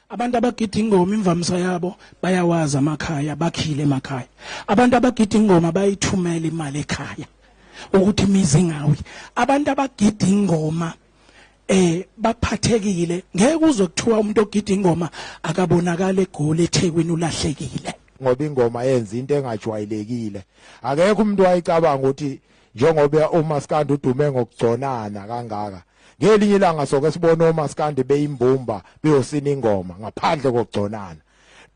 Abantu abagida ingoma imvamisa yabo bayawazi amakhaya, bakhile emakhaya. Abantu abagida ingoma bayithumela imali ekhaya ukuthi imizi ingawi. Abantu abagida ingoma baphathekile, ngeke uzwe kuthiwa umuntu ogida ingoma akabonakala eGoli, eThekwini, ulahlekile. Ngoba ingoma yenza into engajwayelekile, akekho umuntu wayicabanga ukuthi njengoba umaskandi udume ngokugconana kangaka, ngelinye ilanga soke sibone omaskandi beyimbumba beyosina ingoma ngaphandle kokugconana.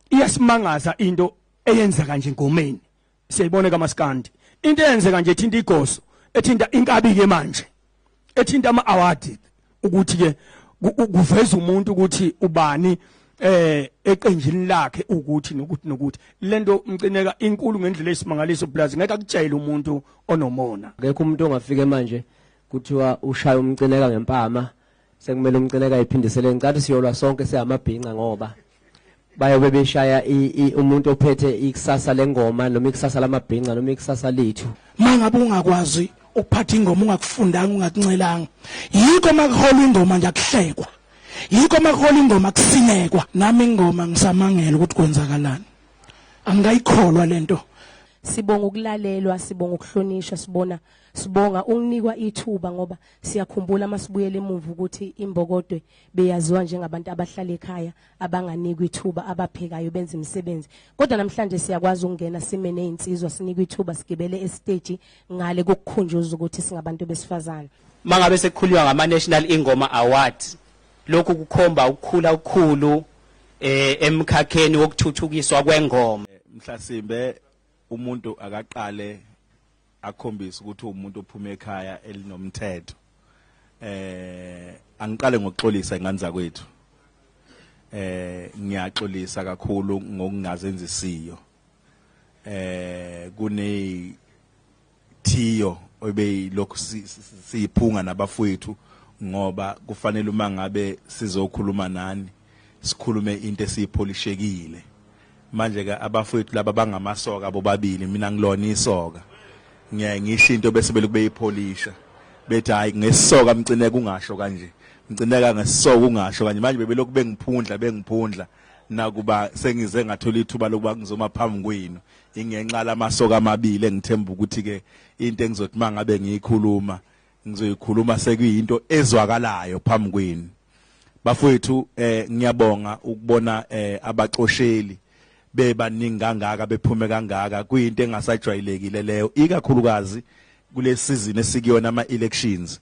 Iyasimangaza into eyenzeka nje engomeni, siyayibona kaMaskandi into eyenzeka nje ethinta igoso, ethinta inkabi ke manje, ethinta ama award, ukuthi ke kuveza umuntu ukuthi ubani eqenjini lakhe, ukuthi nokuthi nokuthi lento Mcineka inkulu ngendlela esimangaliso plus ngeke akutshele umuntu onomona. Akekho umuntu ongafike manje kuthiwa ushaya uMcineka ngempama, sekumele uMcineka iphindisele. Ngicathi siyolwa sonke siyamabhinca, ngoba bayobe beshaya umuntu ophethe ikusasa lengoma noma ikusasa lamabhinca noma ikusasa lethu. Mangabe ungakwazi ukuphatha ingoma, ungakufundanga, ungakuncelanga, yikho makuholwa ingoma nje akuhlekwa, yikho makuholwa ingoma kusinekwa. Nami ingoma ngisamangela ukuthi kwenzakalani, angikayikholwa lento. Sibonga ukulalelwa, sibonga ukuhlonishwa, sibonga ukunikwa ithuba, ngoba siyakhumbula masibuyele emuva ukuthi imbokodwe beyaziwa njengabantu abahlala ekhaya, abanganikwa ithuba, abaphekayo, benza imisebenzi. Kodwa namhlanje siyakwazi ukungena sime nezinsizwa, sinikwe ithuba, sigibele estage ngale kokukhunjuzwa ukuthi singabantu besifazane. Mangabe sekukhulunywa ngama National Ingoma Awards, lokhu kukhomba ukukhula okukhulu emkhakheni wokuthuthukiswa kwengoma. Mhlasimbe umuntu akaqale akhombise ukuthi umuntu ophuma ekhaya elinomthetho. Angiqale ngokuxolisa ingane zakwethu. Ngiyaxolisa kakhulu ngokungazenzisiyo. Kune thiyo obeyilokhu siyiphunga nabafowethu, ngoba kufanele uma ngabe sizokhuluma nani sikhulume into esiyipholishekile. Manje ke abafowethu laba bangamasoka bobabili, mina ngilona isoka, ngiyaye ngisho into bese belokhu beyipholisha, bethi hayi ngesisoka Mcineka ungasho kanje, Mcineka ngesisoka ungasho kanje. Manje bebelokhu bengiphundla bengiphundla, nakuba sengize ngathola ithuba lokuba ngizoma phambi kwenu, ingenxa lamasoka amabili engithemba ukuthi ke into engizothi mangabe ngiyikhuluma ngizoyikhuluma sekuyinto ezwakalayo phambi kwenu. Bafowethu, ngiyabonga ukubona abacosheli bebaningi kangaka, bephume kangaka, kuyinto engasajwayelekile leyo, ikakhulukazi kule season esikuyona ama elections.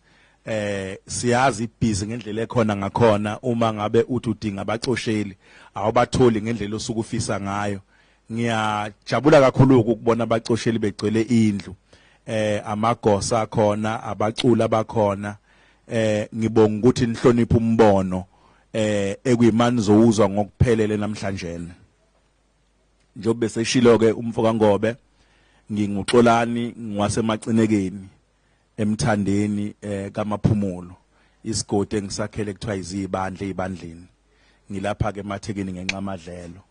Siyazi ibhizi ngendlela ekhona ngakhona, uma ngabe uthi udinga abacosheli awubatholi ngendlela osuke ufisa ngayo. Ngiyajabula kakhulu ukubona abacosheli begcwele indlu, amagosa akhona, abaculi abakhona. Ngibonga ukuthi nihloniphe umbono ekuyimani zowuzwa ngokuphelele namhlanje. Njengoba beseshilo ke umfo kaNgobe, nginguXolani, ngiwasemacinekeni emthandeni kaMaphumulo, isigodi engisakhele kuthiwa izibandle ezibandleni. Ngilapha ke emathekeni ngenxa amadlelo.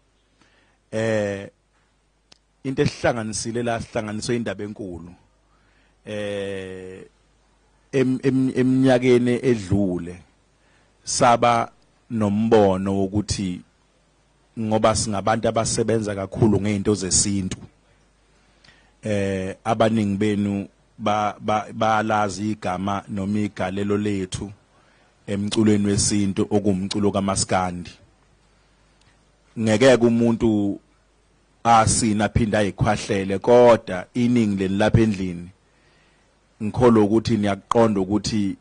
Into esihlanganisile la, sihlanganiswe indaba enkulu. Eminyakeni edlule saba nombono wokuthi ngoba singabantu abasebenza kakhulu ngezinto zesintu, abaningi benu balazi igama noma igalelo lethu emculweni wesintu okumculo kaMaskandi. Ngeke umuntu asina aphinda ayikhwahlele, kodwa iningi leni lapha endlini ngikholwa ukuthi niyakuqonda ukuthi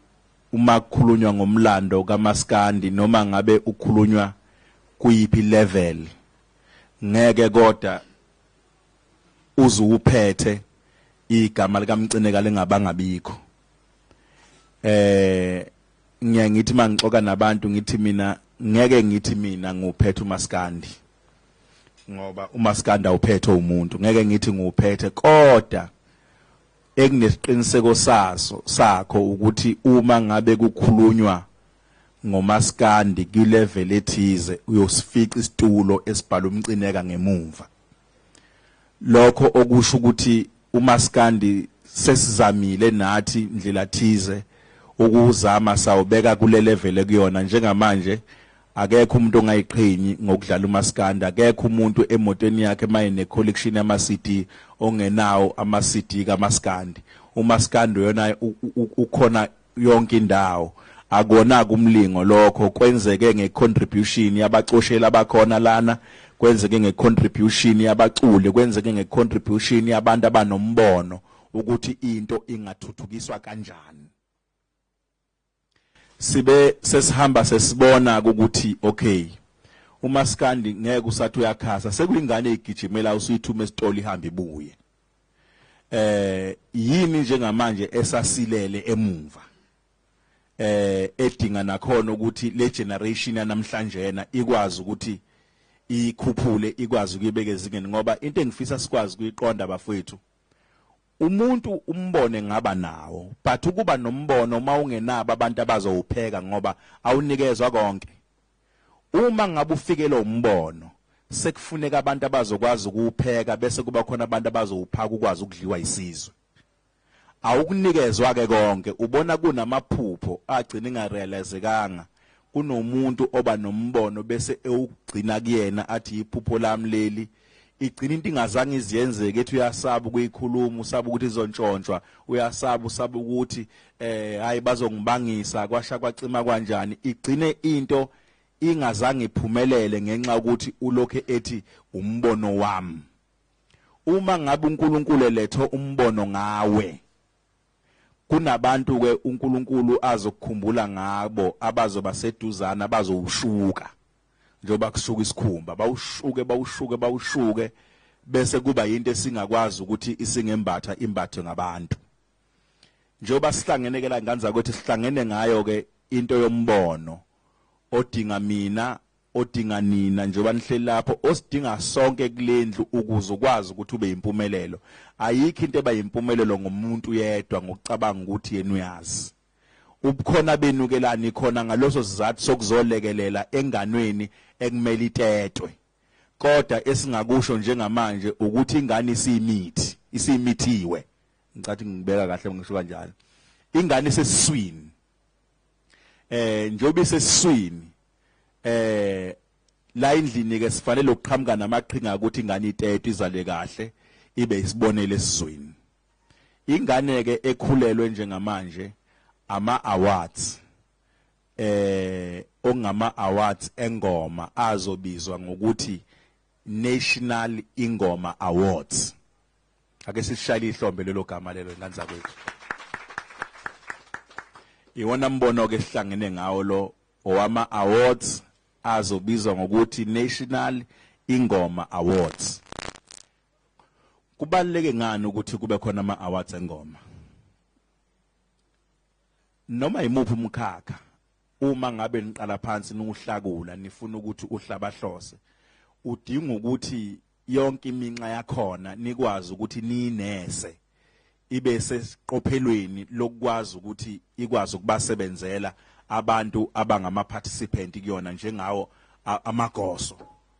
uma kukhulunywa ngomlando kaMaskandi noma ngabe ukhulunywa kuyiphi level, ngeke kodwa uzuwuphethe igama likaMcineka lingabangabikho. Ngiya ngithi mangixoka nabantu ngithi mina ngeke ngithi mina nguphethe uMaskandi, ngoba uMaskandi awuphethe umuntu, ngeke ngithi nguphethe, kodwa ekunesiqiniseko saso sakho ukuthi uma ngabe kukhulunywa ngoMaskandi kwilevel ethize uyosifica isitulo esibhala uMcineka ngemumva. Lokho okusho ukuthi uMaskandi sesizamile nathi ndlela thize ukuzama sawubeka kule level ekuyona njengamanje. Akekho umuntu ongayiqhenyi ngokudlala umaskandi, akekho umuntu emotweni yakhe mayine collection yama CD ongenawo ama CD kamaskandi. Umaskandi uyona ukhona yonke indawo. Akona kumlingo lokho kwenzeke ngecontribution yabacosheli abakhona lana, kwenzeke ngecontribution yabaculi, kwenzeke ngecontribution yabantu abanombono ukuthi into ingathuthukiswa kanjani. Sibe sesihamba sesibona ukuthi okay, umaskandi ngeke usathi uyakhasa, sekuyingane igijimela usuyithuma esitolo ihamba ibuye. Yini njengamanje esasilele emuva edinga nakhona ukuthi le generation yanamhlanje na ikwazi ukuthi ikhuphule, ikwazi ukuyibeka ezingeni? Ngoba into engifisa sikwazi kuyiqonda bafowethu, umuntu umbone ngaba nawo, but ukuba nombono uma ungenabo abantu abazowupheka, ngoba awunikezwa konke. Uma ngabe ufikele umbono, sekufuneka abantu abazokwazi ukuwupheka, bese kuba khona abantu abazowuphaka ukwazi ukudliwa isizwe. Awukunikezwa ke konke, ubona kunamaphupho agcina engarealizekanga. Kunomuntu oba nombono bese ewugcina kuyena, athi iphupho lami leli, igcina into ingazange iziyenzeke, ethi uyasaba ukuyikhuluma, usaba ukuthi izontshontshwa, uyasaba, usaba ukuthi hayi bazongibangisa, kwasha kwacima kanjani. Igcine into ingazange iphumelele ngenxa ukuthi ulokhe ethi umbono wami. Uma ngabe uNkulunkulu elethe umbono ngawe, kunabantu ke uNkulunkulu azokukhumbula ngabo abazoba seduzana, abazowushuka njengoba kusuka isikhumba, bawushuke bawushuke bawushuke, bese kuba into esingakwazi ukuthi isingembatha imbathwe ngabantu. Njengoba sihlangene ke la nganza ukuthi sihlangene ngayo ke into yombono odinga mina, odinga nina, njengoba nihleli lapho, osidinga sonke kulendlu ukuze ukwazi ukuthi ube impumelelo. Ayikho into eba impumelelo ngomuntu yedwa ngokucabanga ukuthi yena uyazi. Ubukhona benu ke la nikhona ngaloso sizathu sokuzolekelela enganweni ekumele itetwe. Kodwa esingakusho njengamanje ukuthi ingane isimithi, isimithiwe. Ngicathi ngibeka kahle ngisho kanjalo. Ingane isesiswini. Njengoba isesiswini la endlini ke sifanele ukuqhamuka namaqhinga ukuthi ingane itetwe izale kahle ibe isibonelo esizweni. Ingane ke ekhulelwe njengamanje ama awards ongama awards engoma azobizwa ngokuthi National Ingoma Awards. Ake sisishayile ihlombe lelo gama lelo, ingane zakwethu. Iwona mbono ke sihlangene ngawo lo owama awards azobizwa ngokuthi National Ingoma Awards. Kubaluleke ngani ukuthi kube khona ama awards engoma? Noma imuphi umkhakha, uma ngabe niqala phansi niwuhlakula nifuna ukuthi uhlabahlose, udinga ukuthi yonke iminxa yakhona nikwazi ukuthi niyinese ibe sesiqophelweni lokwazi ukuthi ikwazi ukubasebenzela abantu abangama participant kuyona, njengawo amagoso,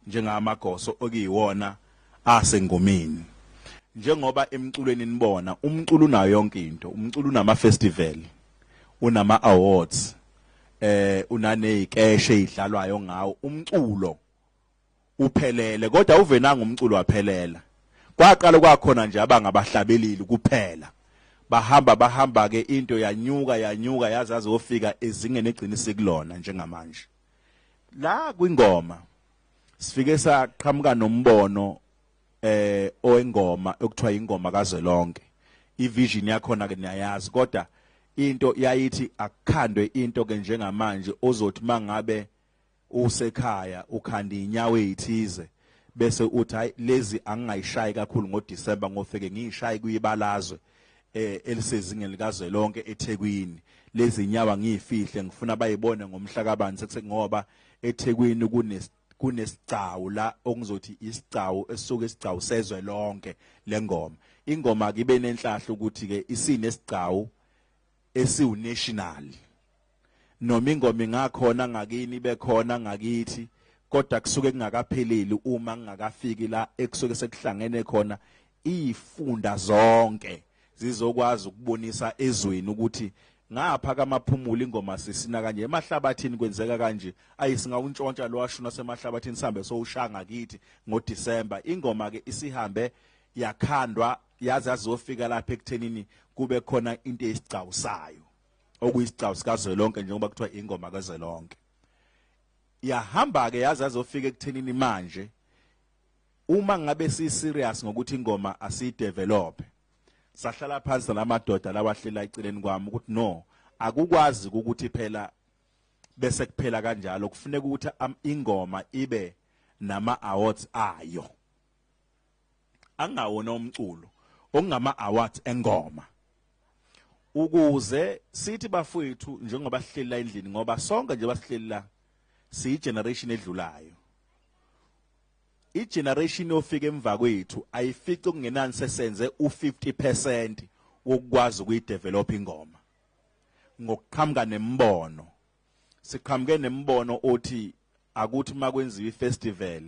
njengamagoso okuyiwona asengomeni. Njengoba emculweni nibona umculo unayo yonke into, umculo unama festival, unama awards, unanezikeshe ezidlalwayo ngawo umculo uphelele. Kodwa uvenanga umculo waphelela, kwaqala kwakhona nje abangabahlabeleli kuphela, bahamba bahamba ke into yanyuka yanyuka yaze yofika ezingeni egcina sikulona njengamanje. La kwingoma sifike saqhamuka nombono owengoma okuthiwa ingoma kazwelonke. Ivision yakhona ke niyayazi, kodwa into yayithi akukhandwe into ke njengamanje ozothi mangabe usekhaya ukhanda inyawo ezithize bese uthi hayi lezi angingayishayi kakhulu ngoDecember, ngofike ngiyishaye kuyibalazwe elisezingeni likazwelonke eThekwini. Lezi inyawo ngiyifihle, ngifuna bayibone ngomhla kabani ngoba eThekwini kunesigcawu la okungizothi isigcawu esisuke isigcawu sezwe lonke lengoma. Ingoma kibe nenhlahla ukuthi ke isinesigcawu esiwu national, noma ingoma ingakhona ngakini bekhona ngakithi, kodwa kusuke kungakapheleli uma kungakafiki la ekusuke sekuhlangene khona ifunda zonke zizokwazi ukubonisa ezweni ukuthi Ngapha kaMaphumulo ingoma sisina kanje, emahlabathini kwenzeka kanje, ayi singawuntshontsha lo washuna semahlabathini sihambe sowushanga kithi ngoDecember. Ingoma ke isihambe yakhandwa yaze yazofika lapha ekuthenini kube khona into eyisigcawu sayo, okuyisigcawu sikazwelonke njengoba kuthiwa ingoma kazwelonke. Yahamba ke yaze yazofika ekuthenini manje uma ngabe si serious ngokuthi ingoma asiyidevelop, sahlala phansi namadoda lawa ahlela eceleni kwami ukuthi no, akukwazi ukuthi phela bese kuphela kanjalo, kufuneka ukuthi ingoma ibe nama awards ayo, angawona umculo, okungama awards engoma, ukuze sithi bafowethu njengoba sihleli la endlini, ngoba sonke nje basihleli la siyi generation edlulayo. I-generation yofika emva kwethu ayifici okungenani sesenze u-50% wokukwazi ukuyidevelop ingoma ngokuqhamuka nembono. Siqhamuke nembono othi akuthi makwenziwa ifestival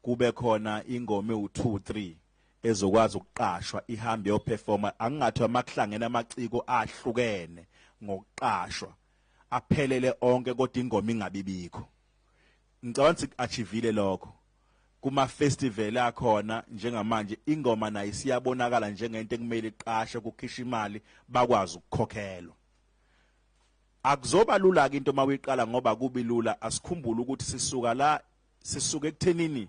kube khona ingoma ewu-2 3 ezokwazi ukuqashwa ihambe yoperforma, angingathiwa makuhlangene amaciko ahlukene ngokuqashwa aphelele onke kodwa ingoma ingabibikho. Ngicabanga ukuthi achievile lokho kuma festival akhona njengamanje. Ingoma nayo siyabonakala njengento ekumele iqashe, kukhishwa imali, bakwazi ukukhokhelwa. Akuzoba lula ke into mawiqala ngoba kubi lula. Asikhumbule ukuthi sisuka la, sisuka ekuthenini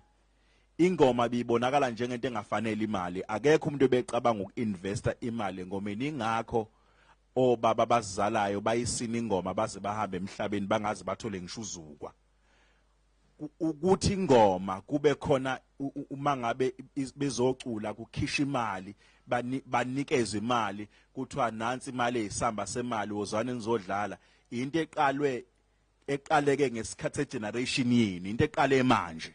ingoma bibonakala njengento engafanele imali, akekho umuntu obecabanga ukuinvesta imali engomeni. Ingakho obaba abazalayo bayisina ingoma baze bahambe emhlabeni bangaze bathole ngisho uzukwa ukuthi ingoma kube khona. Uma ngabe bezocula kukhishwa imali, banikezwe imali, kuthiwa nansi imali eyisamba semali, wozwane nizodlala. Into eqalwe eqaleke ngesikhathi segeneration yini, into eqale manje.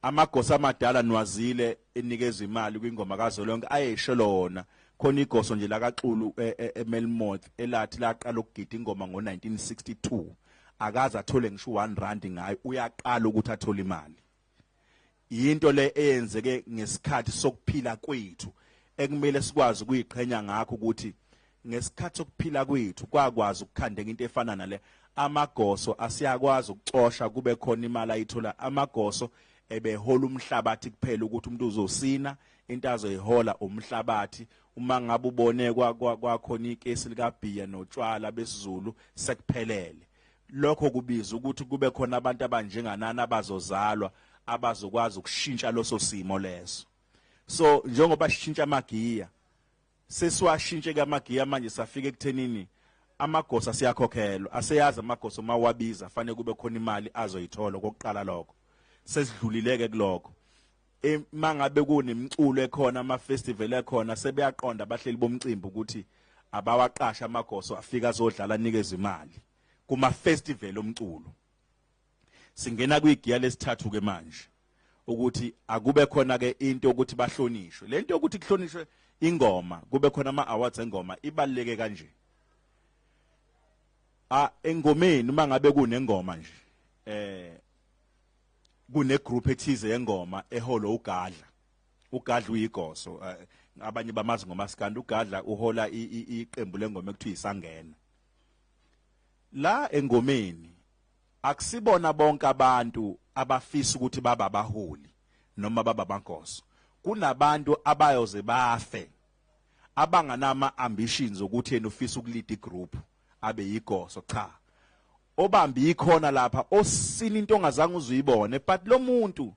Amagosa amadala nwazile enikezwe imali kwingoma kazwelonke ayesho lona khona igoso nje lakaXulu eMelmoth elathi laqala ukugida ingoma ngo1962, akaze athole ngisho 1 rand ngayo, uyaqala ukuthi athole imali. Yinto le eyenzeke ngesikhathi sokuphila kwethu ekumele sikwazi ukuyiqhenya ngakho, ukuthi ngesikhathi sokuphila kwethu kwakwazi ukukhandeka into efana nale. Amagoso asiyakwazi ukucosha kube khona imali ayithola. Amagoso ebehola umhlabathi kuphela, ukuthi umuntu uzosina into azoyihola umhlabathi. Uma ngabe ubone kwakhona ikesi likabhiya notshwala besiZulu, sekuphelele lokho. Kubiza ukuthi kube khona abantu abanjenganani abazozalwa abazokwazi ukushintsha loso simo leso. So njengoba sishintsha amagiya, sesiwashintshe ke amagiya manje, safika ekuthenini amagosa siyakhokhelwa, aseyazi amagosa uma wabiza fanele kube khona imali azoyithola. Kokuqala lokho sesidlulileke kulokho. Mangabe kunemculo ekhona, ama festival ekhona, sebeyaqonda abahleli bomcimbi ukuthi abawaqasha amagoso afika azodlala, anikeze imali kuma festival omculo. Singena kwigiya lesithathu ke manje, ukuthi akube khona ke into ukuthi bahlonishwe. Lento yokuthi kuhlonishwe ingoma, kube khona ama awards engoma, ibaluleke kanje. A engomeni uma ngabe kunengoma nje, kune group ethize yengoma eholo uGadla. UGadla uyigoso, abanye bamazi ngomaskandi. UGadla uhola iqembu lengoma ekuthiwa isangena la engomeni. Akusibona bonke abantu abafisa ukuthi baba abaholi noma baba abagoso. Kunabantu abayoze bafe abanganama ambitions ukuthi yena ufisa ukulead igroup abe yigoso. Cha, obambi ikhona lapha osina into ongazange uzuyibone, but lo muntu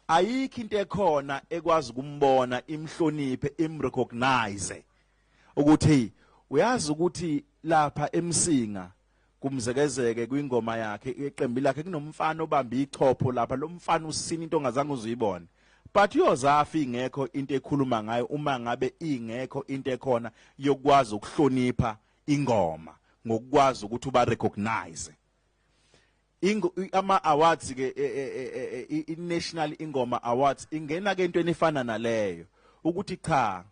ayikho into ekhona ekwazi ukumbona, imhloniphe, imrecognize ukuthi uyazi ukuthi lapha eMsinga kumzekezeke kwingoma yakhe, iqembu lakhe, kunomfana obamba ichopho lapha, lo mfana usina into ongazange uzuyibone, but uyozafa ingekho into ekhuluma ngayo uma ngabe ingekho into ekhona yokwazi ukuhlonipha ingoma ngokwazi ukuthi uba recognize. Ama awards ke, i National Ingoma Awards ingena ke entweni efana naleyo, ukuthi cha,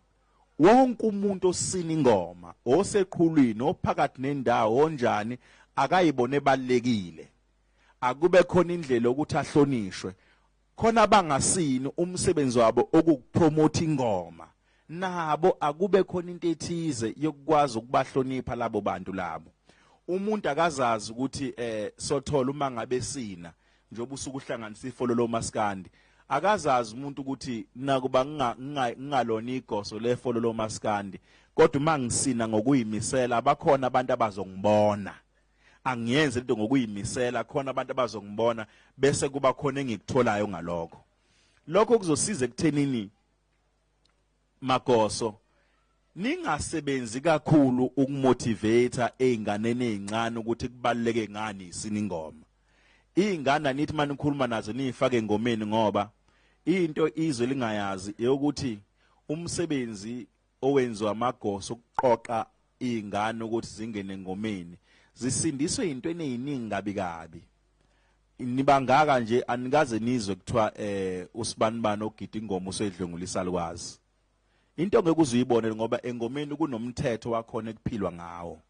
wonke umuntu osina ingoma, oseqhulwini, ophakathi nendawo, onjani, akayibone ebalekile, akube khona indlela ukuthi ahlonishwe. Khona abangasini umsebenzi wabo okukupromote ingoma. Nabo akube khona into ethize yokukwazi ukubahlonipha labo bantu labo. Umuntu akazazi ukuthi eh sothola uma ngabe sina njengoba usuke uhlanganisa ifolo lomaskandi, akazazi umuntu ukuthi nakuba ngingalona igoso lefolo lomaskandi, kodwa uma ngisina ngokuyimisela bakhona abantu abazongibona. Angiyenze into ngokuyimisela, khona abantu abazongibona, bese kuba khona engikutholayo ngalokho. Lokho kuzosiza ekuthenini magoso ningasebenzi kakhulu ukumotivate ezinganeni ezincane ukuthi kubaluleke ngani isina ingoma. Izingane nithi manikhuluma nazo niyifake engomeni, ngoba into izwe lingayazi eyokuthi umsebenzi owenziwa amagoso ukuqoqa izingane ukuthi zingene engomeni zisindiswe into eziningi kabi kabi. Nibangaka nje anikaze nizwe kuthiwa usibanibani ogida ingoma usedlwengula isalukwazi. Into ngeke uzuyibone ngoba engomeni kunomthetho wakhona ekuphilwa ngawo.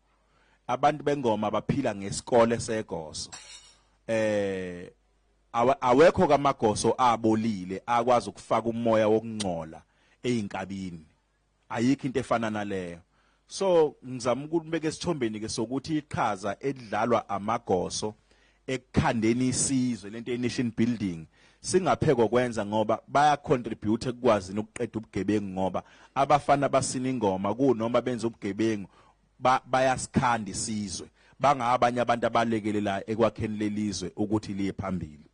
Abantu bengoma baphila ngesikole segoso. Awekho kamagoso abolile akwazi ukufaka umoya wokungcola ezinkabini. Ayikho into efana naleyo. So ngizama ukubeka esithombeni ke sokuthi iqhaza elidlalwa amagoso ekukhandeni isizwe, lento ye nation building, singapheko kwenza ngoba baya contribute ekukwazini ukuqeda ubugebengu, ngoba abafana basina ingoma kunoma benza ubugebengu bayasikhanda isizwe, bangabanye abantu abalekelela ekwakheni lelizwe ukuthi liye phambili.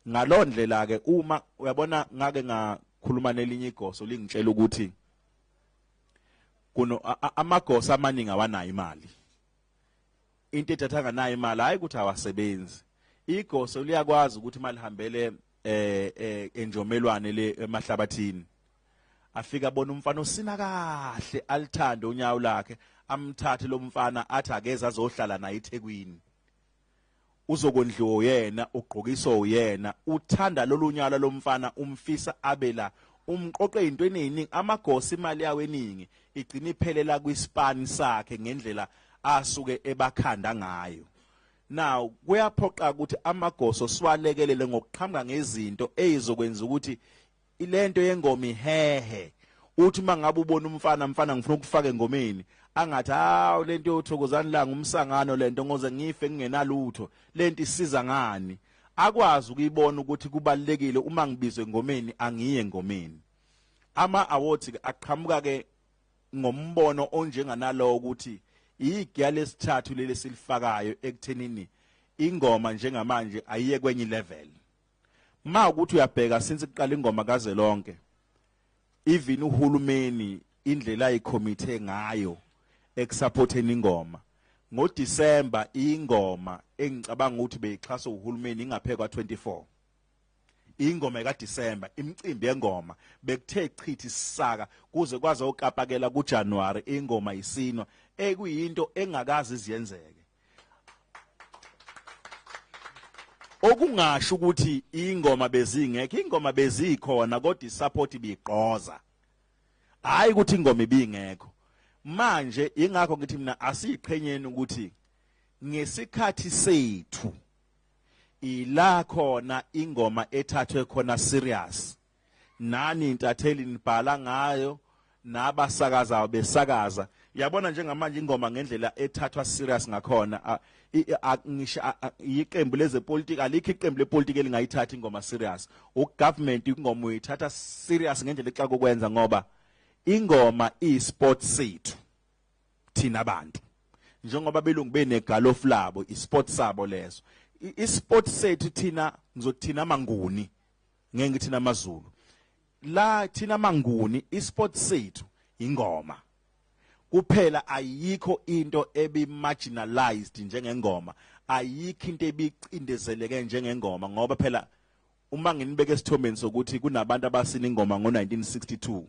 Ngalondlela ke uma uyabona ngake ngakhuluma nelinye igoso lingitshela ukuthi kuno amagoso amaningi awanayo imali. Into ethatha nganayo imali hayi ukuthi awasebenzi. Igoso liyakwazi ukuthi malihambele enjomelwane le emahlabathini, afika abona umfana osina kahle, alithande unyawo lakhe, amthathe lo mfana athi akeze azohlala naye eThekwini, uzokondliwa uyena, ugqokiswa uyena, uthanda lolu nyalo lomfana, umfisa abe la, umqoqe into eningi. Amagosi imali yawo eningi igcina iphelela kwispan sakhe ngendlela asuke ebakhanda ngayo. Now kuyaphoqa ukuthi amagoso siwalekelele ngokuqhamuka ngezinto ezizokwenza ukuthi ilento yengoma ihehe. Uthi mangabe ubona umfana, mfana ngifuna ukufaka engomeni, angathi hawu lento yothokozani la ngumsangano lento, ngoze ngife ngingenalutho, lento isiza ngani? Akwazi ukuyibona ukuthi kubalekile uma ngibizwe engomeni angiye engomeni. Ama awards ke aqhamuka ke ngombono onjenganalowo ukuthi igiya lesithathu leli silifakayo ekuthenini ingoma njengamanje ayiye kwenye level. Ma ukuthi uyabheka since kuqala ingoma kaZelonke, even uhulumeni indlela ayikhomithe ngayo ekusupporteni ingoma ngoDecember, ingoma engicabanga ukuthi beyixhaswa uhulumeni ingaphekwa 24 ingoma kaDecember, imicimbi yengoma bekuthe chithi isaka kuze kwaze okapakela kuJanuary ingoma isinwa, ekuyinto engakazi iziyenzeke. Okungasho ukuthi ingoma bezingekho, ingoma bezikhona kodwa isupport ibiqoza, hayi ukuthi ingoma ibingekho. Manje ingakho ngithi mina asiqhenyeni ukuthi ngesikhathi sethu ila khona ingoma ethathwe khona serious, nani intatheli nibhala ngayo, nabasakazayo besakaza. Yabona njengamanje ingoma ngendlela ethathwa serious ngakhona, ngisho iqembu lezepolitiki alikho iqembu lepolitiki elingayithatha ingoma serious. Ugovernment ingoma uyithatha serious ngendlela exaka ukwenza, ngoba ingoma isport sethu thina abantu, njengoba belungu benegalofu labo, isport sabo leso, isport sethu thina. Ngizothina amanguni, ngeke ngithi namaZulu la, thina manguni isport sethu ingoma kuphela. Ayikho into ebi marginalized njengengoma, ayikho into ebicindezeleke njengengoma, ngoba phela uma nginibeke esithombeni sokuthi kunabantu abasina ingoma ngo1962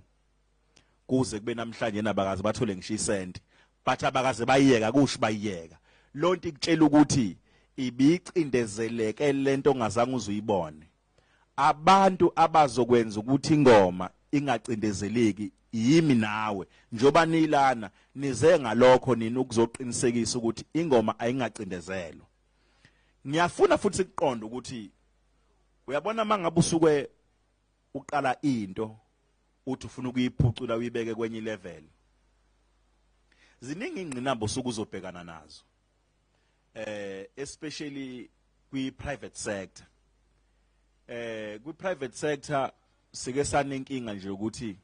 kuze kube namhlanje nabakaze bathole ngisho isenti, but abakaze bayiyeka, kusho bayiyeka lonto ikutshela ukuthi ibicindezeleke lento ongazange uzuyibone. Abantu abazokwenza ukuthi ingoma ingacindezeleki yimi nawe, njoba nilana nize ngalokho nini ukuzoqinisekisa ukuthi ingoma ayingacindezelwa. Ngiyafuna futhi sikuqonde ukuthi uyabona mangabe usuke uqala into Uthi ufuna ukuyiphucula uyibeke kwenye level, ziningi ingqinamba osuke uzobhekana nazo, especially kwi private sector. Kwi private sector sike sanenkinga nje ukuthi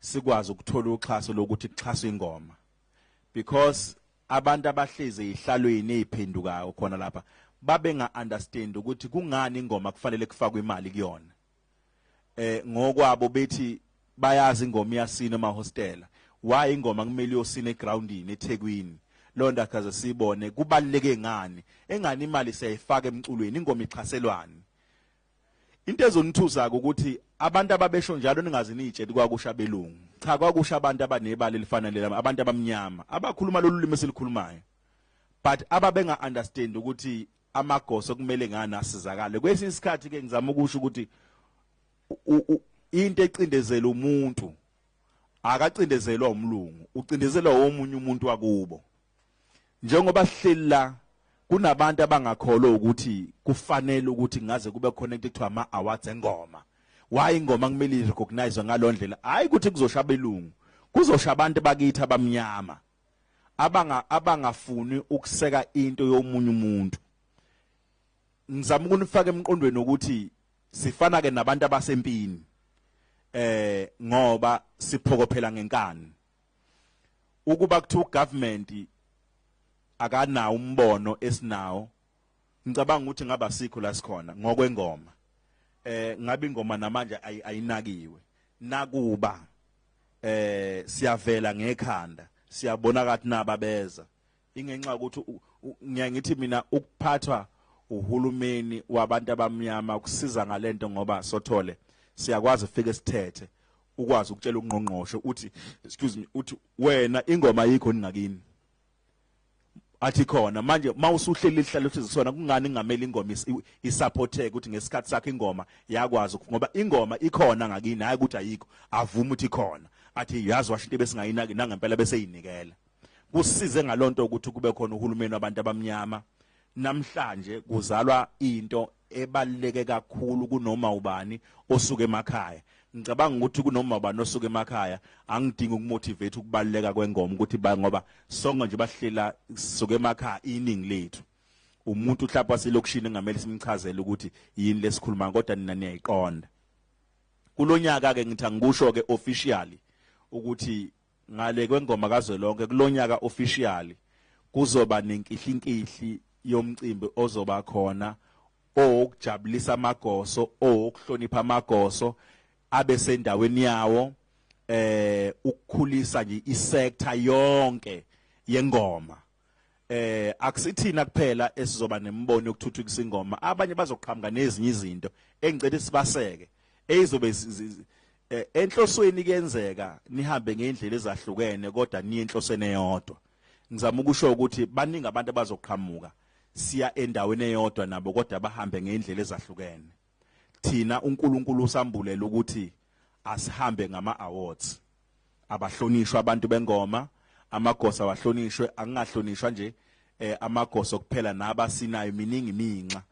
sikwazi ukuthola uxhaso lokuthi kuxhaswe ingoma, because abantu abahlezi ezihlalweni eziphendukayo khona lapha babe nga understand ukuthi kungani ingoma kufanele kufakwe imali kuyona. Ngokwabo bethi bayazi ingoma iyasina emahostela, why ingoma kumele iyosina egroundini eThekwini? Lonto akaze sibone kubaluleke ngani, engani imali siyayifaka emculweni, ingoma ixhaselwani? Into ezonithusa ukuthi abantu ababesho njalo, ningazi nitsheli kwakusha belungu, cha, kwakusha abantu abanebala elifana lelami, abantu abamnyama abakhuluma lolu limi esilikhulumayo, but ababenga understand ukuthi amagoso kumele ngani asizakale. Kwesinye isikhathi ke ngizama ukusho ukuthi into ecindezela umuntu akacindezelwa umlungu, ucindezelwa omunye umuntu wakubo. Njengoba sihleli la, kunabantu abangakholwa ukuthi kufanele ukuthi ngaze kube khona into ekuthiwa ama awards engoma. Why ingoma kumele irecognize ngalondlela? Hayi ukuthi kuzosha abelungu, kuzosha abantu bakithi abamnyama abangafuni ukuseka into yomunye umuntu. Ngizama ukunifaka emqondweni ukuthi sifana ke nabantu abasempini, ngoba siphokophela ngenkani. Ukuba kuthiwa ugovernment akanawo umbono esinawo, ngicabanga ukuthi ngaba sikho la sikhona ngokwengoma. Ngabe ingoma namanje ayinakiwe, nakuba siyavela ngekhanda, siyabona kathi naba beza ingenxa ukuthi ngiya ngithi mina ukuphathwa uhulumeni wabantu abamnyama kusiza ngalento, ngoba sothole siyakwazi ufike sithethe, ukwazi ukutshela ungqongqoshe uthi, excuse me, uthi wena ingoma yikho ningakini, athi khona manje mawusuhleli ihlalo uthi sona kungani ingameli ingoma isupporteke ukuthi ngesikhathi sakhe ingoma yakwazi, ngoba ingoma ikhona ngakini, hayi ukuthi ayikho, avuma ukuthi ikhona, athi yazi washo into besingayinaki nangempela bese yinikela. Kusize ngalonto ukuthi kube khona uhulumeni wabantu abamnyama. Namhlanje kuzalwa into ebaluleke kakhulu kunoma ubani osuka emakhaya. Ngicabanga ukuthi kunoma ubani osuka emakhaya angidingi ukumotivate ukubaluleka kwengoma ukuthi ba, ngoba sonke nje bahlela sisuka emakhaya iningi lethu. Umuntu mhlawumbe waselokishini engamele simchazele ukuthi yini lesikhuluma, kodwa nina niyayiqonda. Kulonyaka ke ngithi angikusho ke officially ukuthi ngale kwengoma kazwelonke, kulonyaka officially kuzoba nenkihlinkihli yomcimbi ozoba khona owokujabulisa amagoso, owokuhlonipha amagoso abe sendaweni yawo, ukukhulisa nje isector yonke yengoma. Akusithina kuphela esizoba nembono yokuthuthukisa ingoma, abanye bazoqhamuka nezinye izinto engicela sibaseke eyizobe enhlosweni kuyenzeka nihambe ngendlela ezahlukene kodwa niye enhlosweni eyodwa. Ngizama ukusho ukuthi baningi abantu abazoqhamuka, siya endaweni eyodwa nabo kodwa bahambe ngendlela ezahlukene. Thina uNkulunkulu usambulela ukuthi asihambe ngama awards, abahlonishwa abantu bengoma, amagosa awahlonishwe, angahlonishwa nje amagoso kuphela nabasinayo miningi iminxa.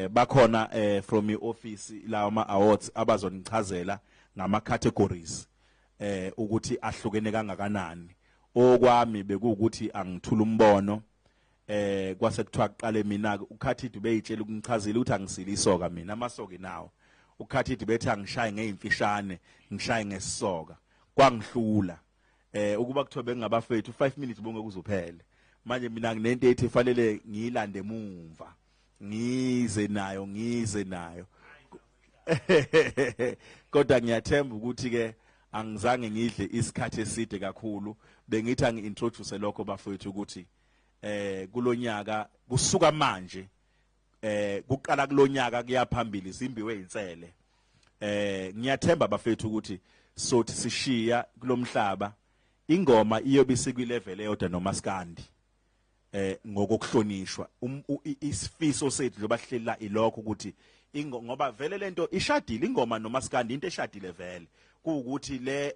Bakhona from ioffice lawo ama awards abazonichazela ngama categories ukuthi ahlukene kangakanani. Okwami bekuwukuthi angithula umbono, kwase kuthiwa kuqale mina ke. Ukhathidi beyitshela ukungichazela ukuthi angisile isoka mina, amasoki nawo ukhathidi bethi angishaye ngezimfishane, ngishaye ngesisoka, kwangihlula. Ukuba kuthiwa bengingabafethu 5 minutes bonke kuzophela. Manje mina nginento ethi fanele ngiyilande emumva, ngize nayo, ngize nayo, kodwa ngiyathemba ukuthi ke angizange ngidle isikhathi eside kakhulu. Bengithi angi-introduce lokho bafowethu ukuthi kulonyaka kusuka manje, kuqala kulonyaka kuyaphambili simbiwe insele. Ngiyathemba bafethu ukuthi sothi sishiya kulomhlaba ingoma iyobe isikwi level eyodwa nomaskandi ngokuhlonishwa. Isifiso sethu njengoba sihlela ilokho ukuthi ngoba vele lento ishadile ingoma nomaskandi, into eshadile vele kuukuthi le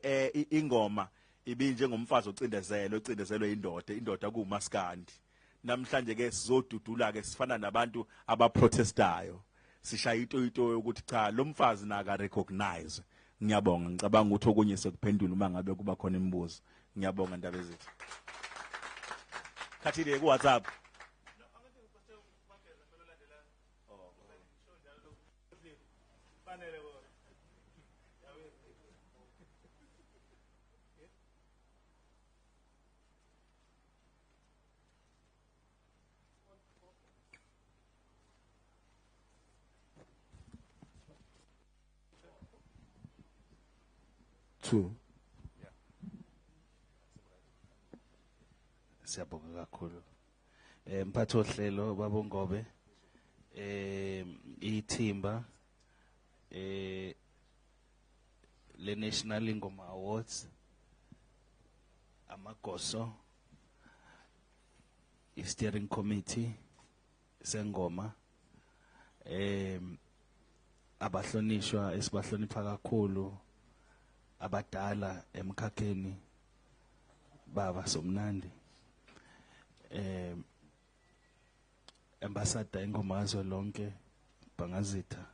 ingoma ibinjengomfazi ocindezelwe, ocindezelwe indoda, indoda kuumaskandi. Namhlanje ke sizodudula ke sifana nabantu abaprotestayo, sishaya itoyitoyo ukuthi cha, lo mfazi naka recognize. Ngiyabonga, ngicabanga ukuthi okunye sekuphendula uma ngabe kuba khona imibuzo. Ngiyabonga ndaba ezithi. Khathile ku WhatsApp. Two. Siyabonga kakhulu. Eh mphathi ohlelo babongobe eh ithimba eh le National Ingoma Awards amagoso i steering committee sengoma eh abahlonishwa esibahlonipha kakhulu abadala emkhakheni baba somnandi eh ambassador ingoma kazwelonke Bhangazitha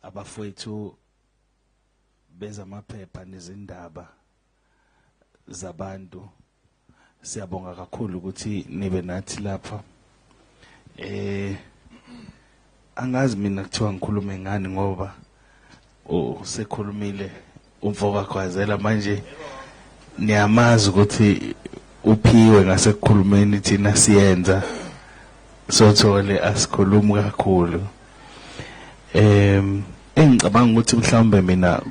abafowethu bezamaphepha nezindaba zabantu siyabonga kakhulu ukuthi nibe nathi lapha eh angazi mina kuthiwa ngikhulume ngani ngoba usekhulumile umfo kaGwazela manje niyamazi ukuthi uphiwe ngasekukhulumeni thina siyenza sothole asikhulumi kakhulu em engicabanga ukuthi mhlawumbe mina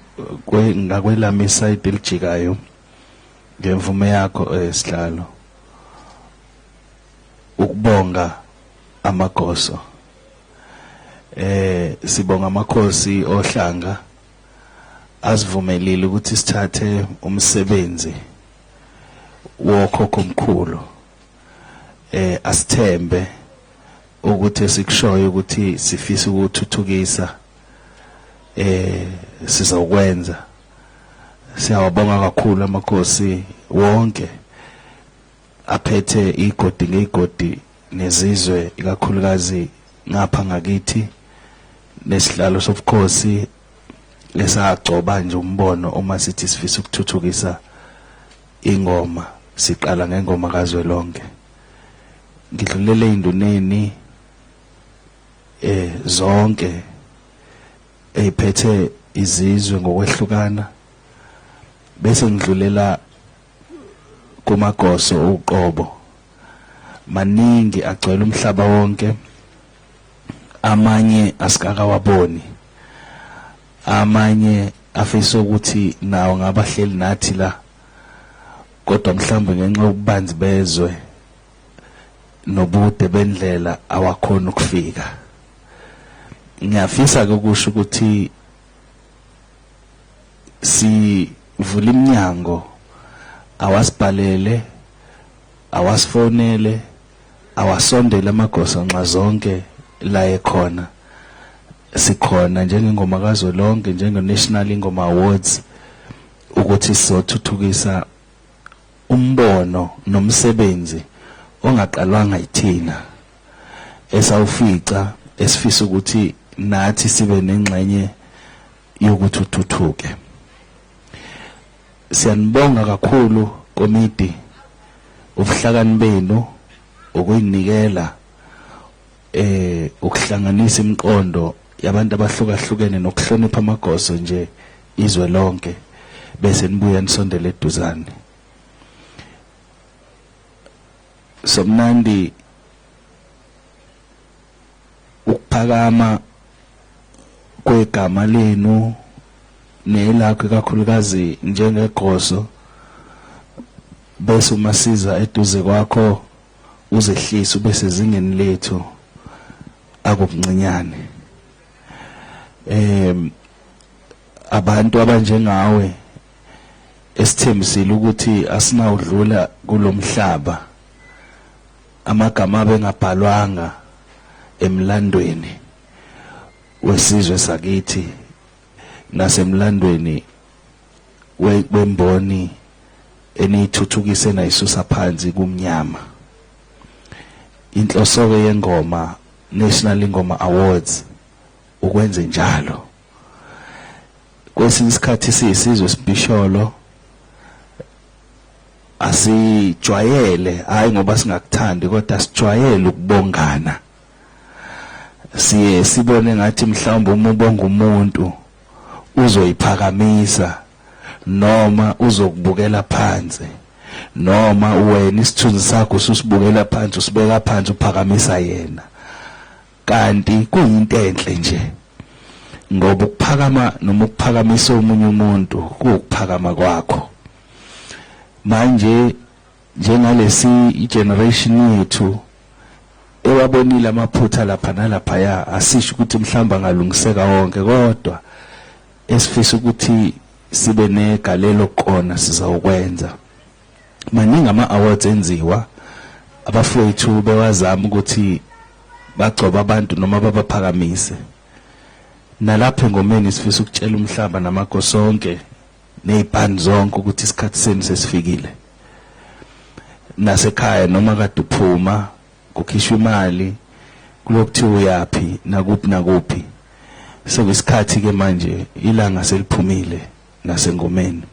ngakwelami isayidi elijikayo ngemvume yakho eh, sihlalo ukubonga amagoso eh sibonga amakhosi ohlanga asivumelile ukuthi sithathe umsebenzi wokhokho omkhulu eh asithembe ukuthi esikushoyo ukuthi sifisa ukuthuthukisa eh sizokwenza siyawabonga kakhulu amakhosi wonke aphethe igodi ngegodi nezizwe ikakhulukazi ngapha ngakithi nesihlalo sobukhosi lesagcoba nje umbono uma sithi sifisa ukuthuthukisa ingoma siqala ngengoma kazwelonke ngidlulele induneni eh zonke eyiphethe izizwe ngokwehlukana bese ngidlulela kumagoso uqobo maningi agcwele umhlaba wonke amanye asikakawaboni amanye afisa ukuthi nawo ngabahleli nathi la kodwa mhlawumbe ngenxa yobubanzi bezwe nobude bendlela awakhona ukufika ngiyafisa ke ukusho ukuthi sivula iminyango awasibhalele awasifonele awasondele amagoso nxa zonke la ekhona sikhona njengengoma kazwelonke njenge-National Ingoma Awards ukuthi sizothuthukisa umbono nomsebenzi ongaqalwanga yithina esawufica esifisa ukuthi nathi sibe nengxenye yokuthi uthuthuke siyanibonga kakhulu komiti ubuhlakani benu ukuyinikela eh ukuhlanganisa imiqondo yabantu abahlukahlukene nokuhlonipha amagoso nje izwe lonke bese nibuya nisondele eduzane somnandi ukuphakama kwegama lenu nelakho ikakhulukazi njengegoso bese uma siza eduze kwakho uzehlise ube sezingeni lethu akubuncinyane em abantu abanjengawe esithembisile ukuthi asinawudlula kulomhlaba amagama abengabhalwanga emlandweni wesizwe sakithi nasemlandweni wemboni eniyithuthukise nayisusa phansi kumnyama inhloso ke yengoma National Ingoma Awards ukwenze njalo. Kwesinye isikhathi siyisizwe sibisholo asijwayele, hayi ngoba singakuthandi, kodwa sijwayele ukubongana. Siye sibone ngathi mhlawumbe uma ubonga umuntu uzoyiphakamisa noma uzokubukela phansi, noma wena isithunzi sakho ususibukela phansi, usibeka phansi, uphakamisa yena. Kanti kuyinto enhle nje, ngoba ukuphakama noma ukuphakamisa omunye umuntu kuwukuphakama kwakho. Manje njengalesi igeneration yethu ewabonile amaphutha lapha nalaphaya, asisho ukuthi mhlawumbe angalungiseka wonke, kodwa esifisa ukuthi sibe negalelo kona sizawukwenza. Maningi ama-awards enziwa, abafowethu bewazama ukuthi bagcoba abantu noma babaphakamise. Nalapha engomeni sifisa ukutshela umhlaba namagoso onke nezibhani zonke ukuthi isikhathi senu sesifikile. Nasekhaya noma kade uphuma kukhishwa imali kulokuthiwa uyaphi nakuphi nakuphi, sekuyisikhathi ke manje, ilanga seliphumile nasengomeni.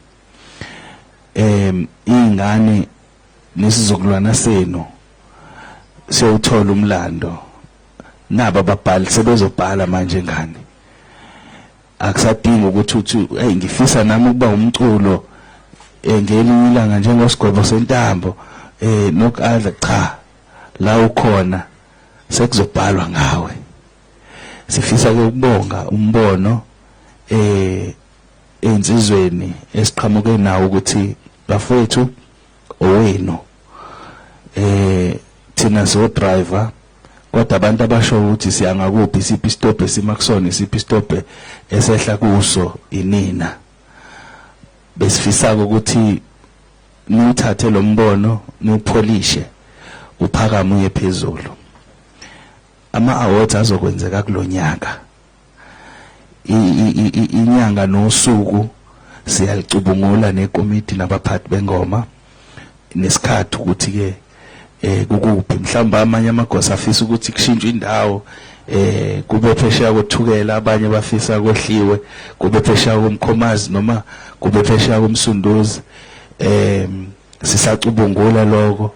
Ingane nesizukulwana senu siyowuthola umlando, naba ababhali sebezobhala manje ngane. Akusadingi ukuthi uthi hey, ngifisa nami ukuba umculo ngelinye ilanga njengosigwebo sentambo nokadla. Cha, la ukhona sekuzobhalwa ngawe. Sifisa ke ukubonga umbono ensizweni esiqhamuke nawo ukuthi bafowethu owenu, thina so driver, kodwa abantu abasho ukuthi siyangakuphi, siphi stop esima kusona, isiphi stop esehla kuso, inina. Besifisa ukuthi niwuthathe lo mbono, niwupholishe, uphakame uye phezulu. Ama awards azokwenzeka kulonyaka, inyanga nosuku siyalicubungula nekomiti nabaphathi bengoma, nesikhathi ukuthi ke kukuphi. Mhlawumbe amanye amagosa afisa ukuthi kushintshwe indawo, kube phesheya koThukela, abanye bafisa kwehliwe kube phesheya komkhomazi noma kube phesheya komsunduzi. Sisacubungula lokho,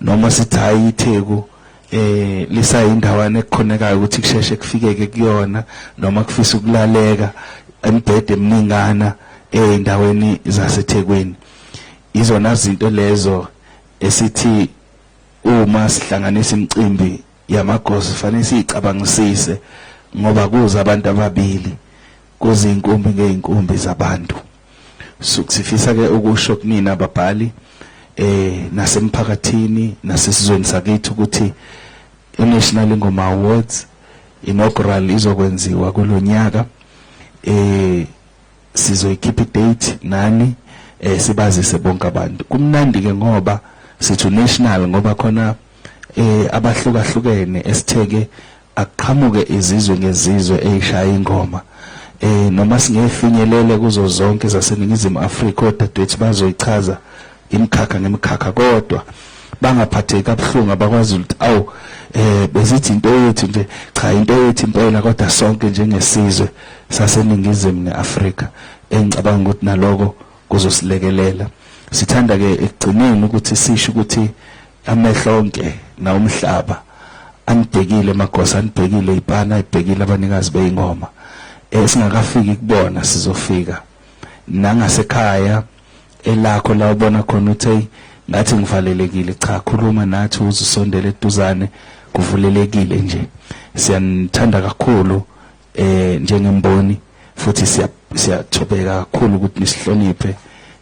noma sithi hayi, iTheku lisayindawana ekukhonekayo ukuthi kusheshe kufikeke kuyona, noma kufisa ukulaleka emibhede eminingana eindaweni zaseThekwini. Izona zinto lezo esithi uma sihlanganisa imicimbi yamagoso fanele siyicabangisise, ngoba kuza abantu ababili, kuza inkumbi ngeinkumbi zabantu. So sifisa ke ukusho kunina ababhali nasemphakathini nasesizweni sakithi ukuthi iNational Ingoma Awards inaugural izokwenziwa kulonyaka. Sizoyikhipha idate nani, sibazise bonke abantu. Kumnandi ke ngoba sithu national, ngoba khona abahlukahlukene esitheke aqhamuke izizwe ngezizwe eyishaya ingoma, noma singefinyelele kuzo zonke zaseNingizimu Afrika, odadewethu bazoyichaza imikhakha ngemikhakha, kodwa bangaphatheki kabuhlungu abakwazi ukuthi awu, besithi into yethu nje. Cha, into yethu impela, kodwa sonke njengesizwe saseNingizimu neAfrika, engicabanga ukuthi naloko kuzosilekelela. Sithanda ke ekugcineni ukuthi sisho ukuthi amehlo onke nawumhlaba anibhekile magosa, anibhekile ipana, ayibhekile abanikazi beingoma. Singakafiki kubona, sizofika nangasekhaya elakho la ubona khona uthi hey, ngathi ngivalelekile. Cha, khuluma nathi, uzusondele eduzane, kuvulelekile nje. Siyanithanda kakhulu njengemboni, futhi siyathobeka kakhulu ukuthi nisihloniphe,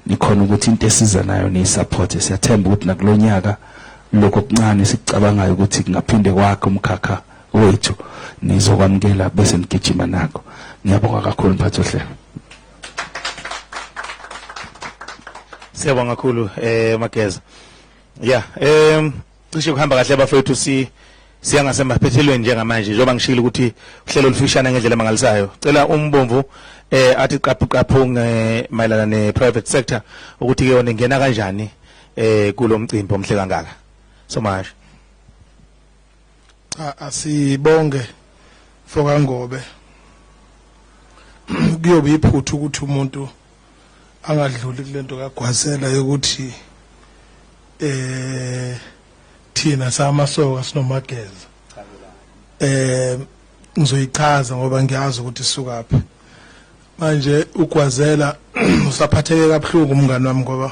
nikhona ukuthi into esiza nayo niyisupport. Siyathemba ukuthi nakulonyaka lokho okuncane sikucabangayo ukuthi kungaphinde kwakhe umkhakha wethu nizokwamukela bese nigijima nako. Ngiyabonga kakhulu, mphathi ohlelo. Siyabonga kakhulu Mageza. Yeah, cishe kuhamba kahle bafethu, si siya ngasemaphethelweni njengamanje, njengoba ngishilo ukuthi uhlelo olufishane ngendlela emangalisayo. Cela umbomvu athi qaphu qaphu mayelana ne private sector, ukuthi ke yona ingena kanjani kulomcimbi omhle kangaka. So manje Cha, asibonge fokaNgobe. Kuyobe iphutha ukuthi umuntu angadluli kulento kaGwazela yokuthi eh thina samasoka sinomageza. Eh ngizoyichaza ngoba ngiyazi ukuthi isukaphi. Manje uGwazela usaphatheke kabuhlungu umngani wami ngoba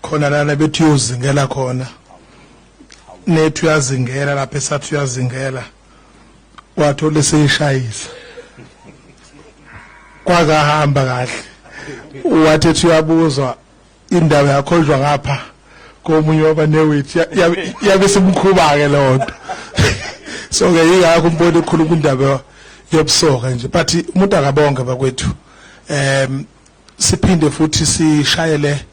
khona lana bethi uyozingela khona. Nethu uyazingela lapha esathi uyazingela. Wathola eseyishayisa. Kwakahamba kahle. Wathi ethi uyabuzwa indaba yakhonjwa ngapha komunye wabanewethu yabe simkhuba ke lonto. So ke yingakho umbona ekhuluma indaba yobusoka nje but umuntu akabonke bakwethu. Siphinde futhi sishayele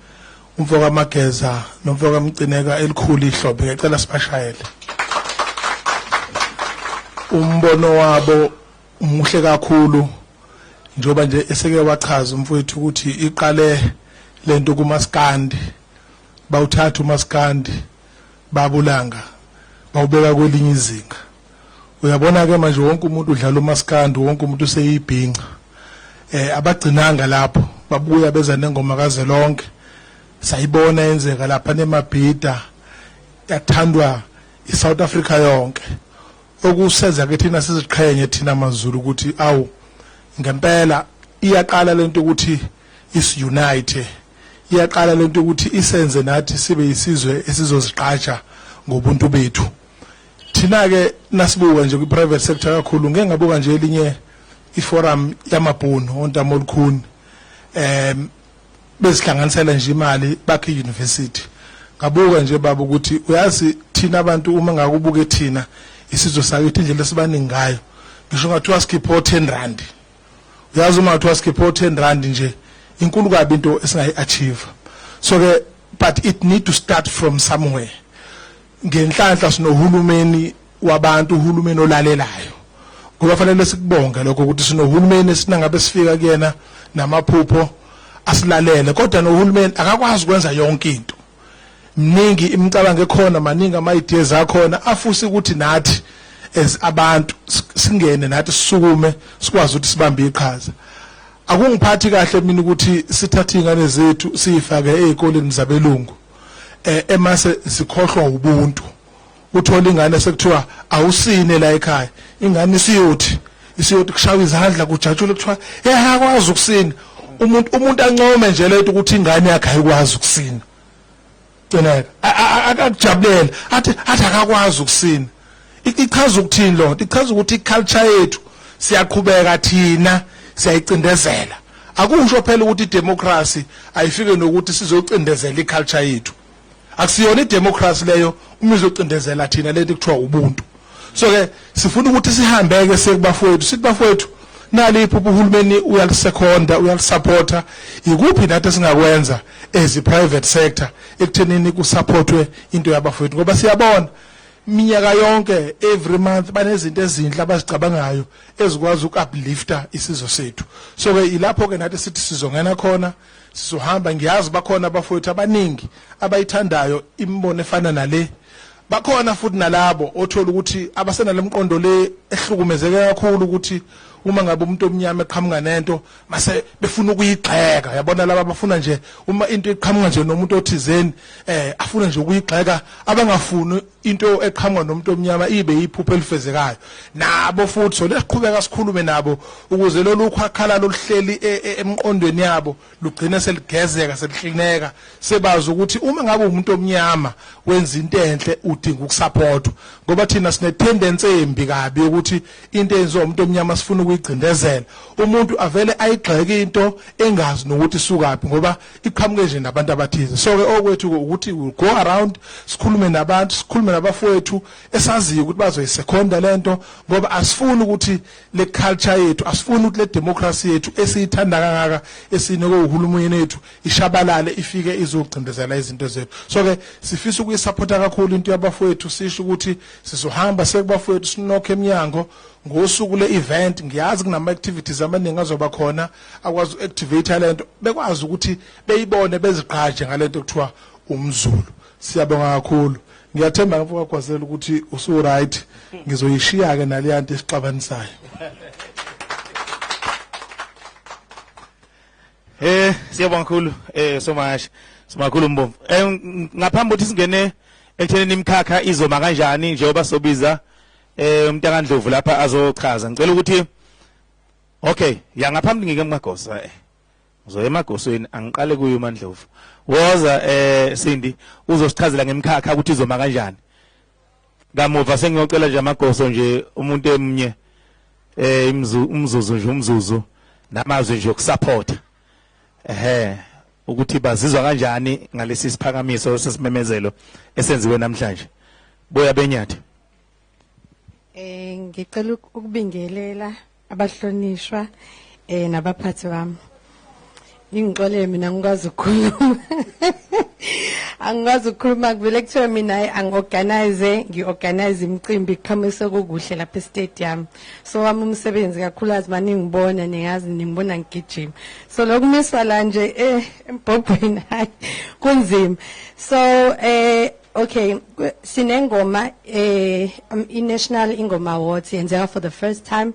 umfo kaMageza nomfo kaMcineka elikhulu ihlombe ngicela sibashayele. Umbono wabo muhle kakhulu njengoba nje eseke wachaza umfowethu ukuthi iqale lento kumaskandi bawuthatha umaskandi babulanga bawubeka kwelinye izinga. Uyabona ke manje wonke umuntu udlala umaskandi wonke umuntu useyibhinca. Abagcinanga lapho babuya beza nengoma kaZelonke sayibona yenzeka lapha nemabhida yathandwa iSouth Africa yonke. Okusenza ke thina siziqhenye thina maZulu ukuthi awu ngempela iyaqala lento ukuthi isunite iyaqala lento ukuthi isenze nathi sibe isizwe esizoziqhaja ngobuntu bethu. Thina ke nasibuka nje kwi private sector kakhulu ngeke ngabuka nje elinye iforum yamabhunu ontamo olukhuni bezihlanganisela nje imali bakhe university. Ngabuka nje baba ukuthi uyazi thina abantu uma ngakubuke thina isizwe sakithi indlela esibaningi ngayo ngisho ngathiwa sikhipha 10 rand uyazi uma ngathiwa sikhipha 10 rand nje inkulu kabi into esingayi achieve. So ke but it need to start from somewhere. Ngenhlanhla sinohulumeni wabantu uhulumeni olalelayo ngoba fanele sikubonge lokho ukuthi sinohulumeni esinangabe sifika kuyena namaphupho asilalele kodwa nohulumeni akakwazi ukwenza yonke into. Mningi imicabango ekhona maningi ama ideas akhona afusi ukuthi nathi as abantu singene nathi sisukume sikwazi ukuthi sibambe iqhaza. Akungiphathi kahle mina ukuthi sithathe izingane zethu siyifake ezikoleni zabelungu emase zikhohlwa ubuntu. Uthola ingane sekuthiwa awusine la ekhaya ingane isiyothi kushawa izandla kujatshulwe kuthiwa hey akwazi ukusina. Umuntu ancome nje lento ukuthi ingane yakhe ayikwazi ukusina. Gcineka akakujabulela athi akakwazi ukusina. Ichaza ukuthini lonto? Ichaza ukuthi iculture yethu siyaqhubeka thina siyayicindezela. Akusho phela ukuthi idemocracy ayifike nokuthi sizocindezela iculture yethu. Akusiyona idemocracy leyo uma izocindezela thina lento kuthiwa ubuntu. So ke sifuna ukuthi sihambeke sekubafowethu sithi bafowethu nali iphupho uhulumeni uyalisekhonda uyalisupporta ikuphi nathi esingakwenza as private sector ekuthenini kusupportwe into yabafowethu ngoba siyabona minyaka yonke every month banezinto ezinhle abazicabangayo ezikwazi ukuuplifta isizwe sethu. So ke ilapho ke nathi sithi sizongena khona sizohamba. Ngiyazi bakhona abafowethu abaningi abayithandayo imibono efana nale. Bakhona futhi nalabo othola ukuthi abasenale mqondo le ehlukumezeke kakhulu ukuthi uma ngabe umuntu omnyama eqhamuka nento mase befuna ukuyigxeka. Yabona laba abafuna nje uma into iqhamuka nje nomuntu othizeni afuna nje ukuyigxeka abangafuni into eqhamuka nomuntu omnyama ibe iphupho elifezekayo. Nabo futhi so lesiqhubeka sikhulume nabo ukuze lolu khwakhala loluhleli emqondweni yabo lugcine seligezeka selihlineka sebazi ukuthi uma ngabe umuntu omnyama wenza into enhle udinga ukusupportwa ngoba thina sine tendency embi kabi ukuthi into eyenziwa umuntu omnyama sifuna ukuyigcindezela umuntu avele ayigxeke into engazi nokuthi isukaphi ngoba iqhamuke nje nabantu abathize. So ke okwethu ukuthi we go around sikhulume nabantu sikhulume nabafowethu esaziyo ukuthi bazoyisekhonda lento ngoba asifuni ukuthi le culture yethu asifuni ukuthi le democracy yethu esiyithanda kangaka esinikwe uhulumeni wethu ishabalale ifike izogcindezela izinto zethu. So ke sifisa ukuyisupporta kakhulu into yabafowethu sisho ukuthi sizohamba sekubafowethu sinokhe eminyango ngosuku le event. Ngiyazi kunama activities amaningi azoba khona akwazi uactivate lento bekwazi ukuthi beyibone bezigqaje ngalento ekuthiwa umZulu. Siyabonga kakhulu. Ngiyathemba mfo kaGwazela ukuthi usu right. Ngizoyishiya ke naleyanto esixabanisayo. Siyabonga kakhulu somash simakhulu mbomvu. Ngaphambi ukuthi singene ekuthenini imikhakha izoma kanjani njengoba sobiza umntakaNdlovu lapha azochaza. Ngicela ukuthi okay, ya ngaphambi ngike emagosa. Ngizoya emagosweni angiqale kuyo uMandlovu. Woza Sindi uzosichazela ngemikhakha ukuthi izoma kanjani. Kamuva sengiyocela nje amagoso nje umuntu emnye umzuzu nje umzuzu namazwi nje okusupport. Ehhe ukuthi bazizwa kanjani ngalesi siphakamiso sesimemezelo esenziwe namhlanje. Boya benyathi. Ngicela ukubingelela abahlonishwa nabaphathi bami. Ngingixolele mina ngikwazi ukukhuluma. Angikwazi ukukhuluma kuvele kuthiwe mina angiorganize, ngiorganize imicimbi kuqhamuke kukuhle lapha e-stadium. So wami umsebenzi kakhulukazi maningibona ningazi ningibona ngigijima. So lokumiswa la nje embhobhweni hayi kunzima. So okay, sinengoma i-National Ingoma Awards yenzeka for the first time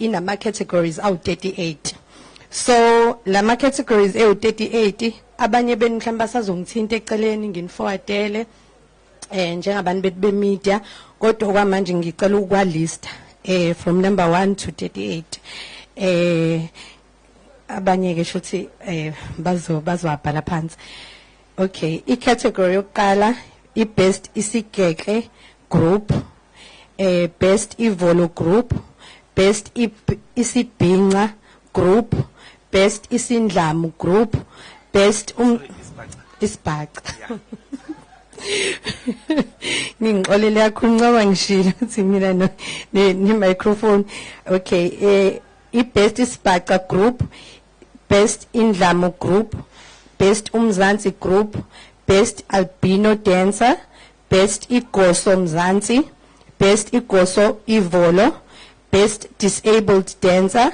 inama categories awu 38. So lama categories ewu 38 abanye benu mhlawumbe basazongithinta eceleni nginiforwardele njengabantu bethu be media, kodwa kwamanje ngicela ukwalista from number 1 to 38. Abanye ke shuthi bazowabhala phansi. Okay, i-category yokuqala i-best isigeke group, best ivolo group, best isibhinca group, best isindlamu group, best isibhaca. Ngingixolele kakhulu ngoba ngishilo ukuthi mina no ne microphone. Okay, i-best isibhaca group, best indlamu group, best umzansi group, best albino dancer, best igoso mzansi, best igoso ivolo, best disabled dancer,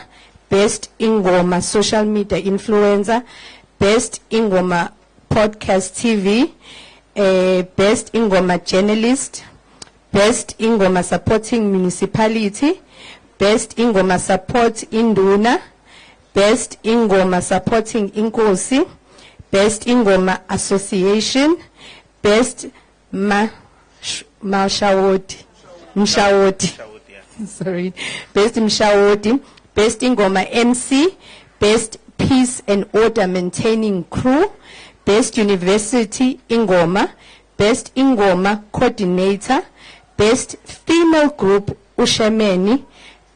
best ingoma social media influencer, best ingoma podcast TV, best ingoma journalist, best ingoma supporting municipality, best ingoma support induna, best ingoma supporting inkosi, best ingoma association, best mashawoti, mshawoti, sorry, best mshawoti, best ingoma MC, best peace and order maintaining crew, best university ingoma, best ingoma coordinator, best female group ushemeni,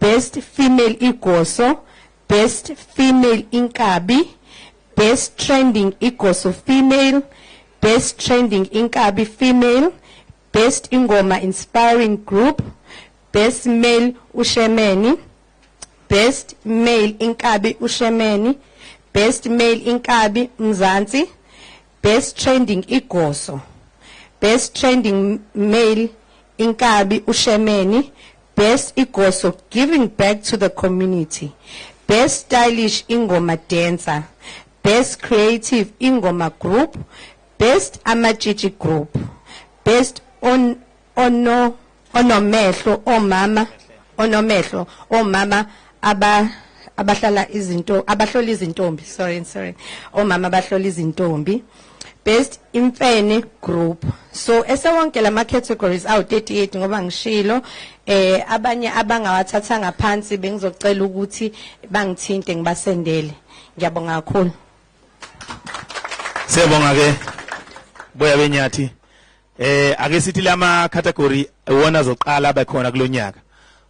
best female igoso, best female inkabi, best trending igoso female, best trending inkabi female, best ingoma inspiring group, best male ushemeni, best male inkabi ushemeni, best male inkabi mzansi, best trending igoso, best trending male inkabi ushemeni, best igoso giving back to the community, best stylish ingoma dancer, best creative ingoma group, best amatshitshi group, best on ono onomehlo omama onomehlo omama aba abahlala izinto abahlola izintombi, sorry omama abahlola izintombi, best imfene group. So esewonke lama categories awu 38 ngoba ngishilo abanye abangawathatha ngaphansi bengizocela ukuthi bangithinte ngibasendele. Ngiyabonga kakhulu. Siyabonga ke boya benyathi. Ake sithi lama category wona azoqala abekhona kulonyaka.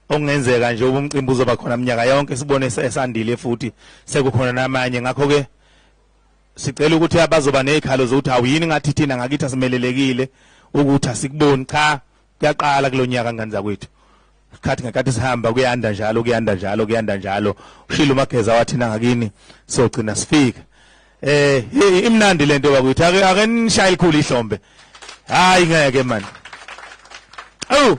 Okungenzeka nje umcimbi uzoba khona iminyaka yonke sibone esandile futhi sekukhona namanye, ngakho ke sicela ukuthi abazoba nezikhalo zokuthi awuyini ngathi thina ngakithi asimelelekile ukuthi asikuboni, cha kuyaqala kulonyaka ngani zakwethu. Isikhathi ngakathi sihamba kuyanda njalo kuyanda njalo kuyanda njalo. Ushilo uMageza wathi nangakini sogcina sifika. Imnandi lento bakwethu, ake nishaye elikhulu ihlombe. Hayi ngeke man. Awu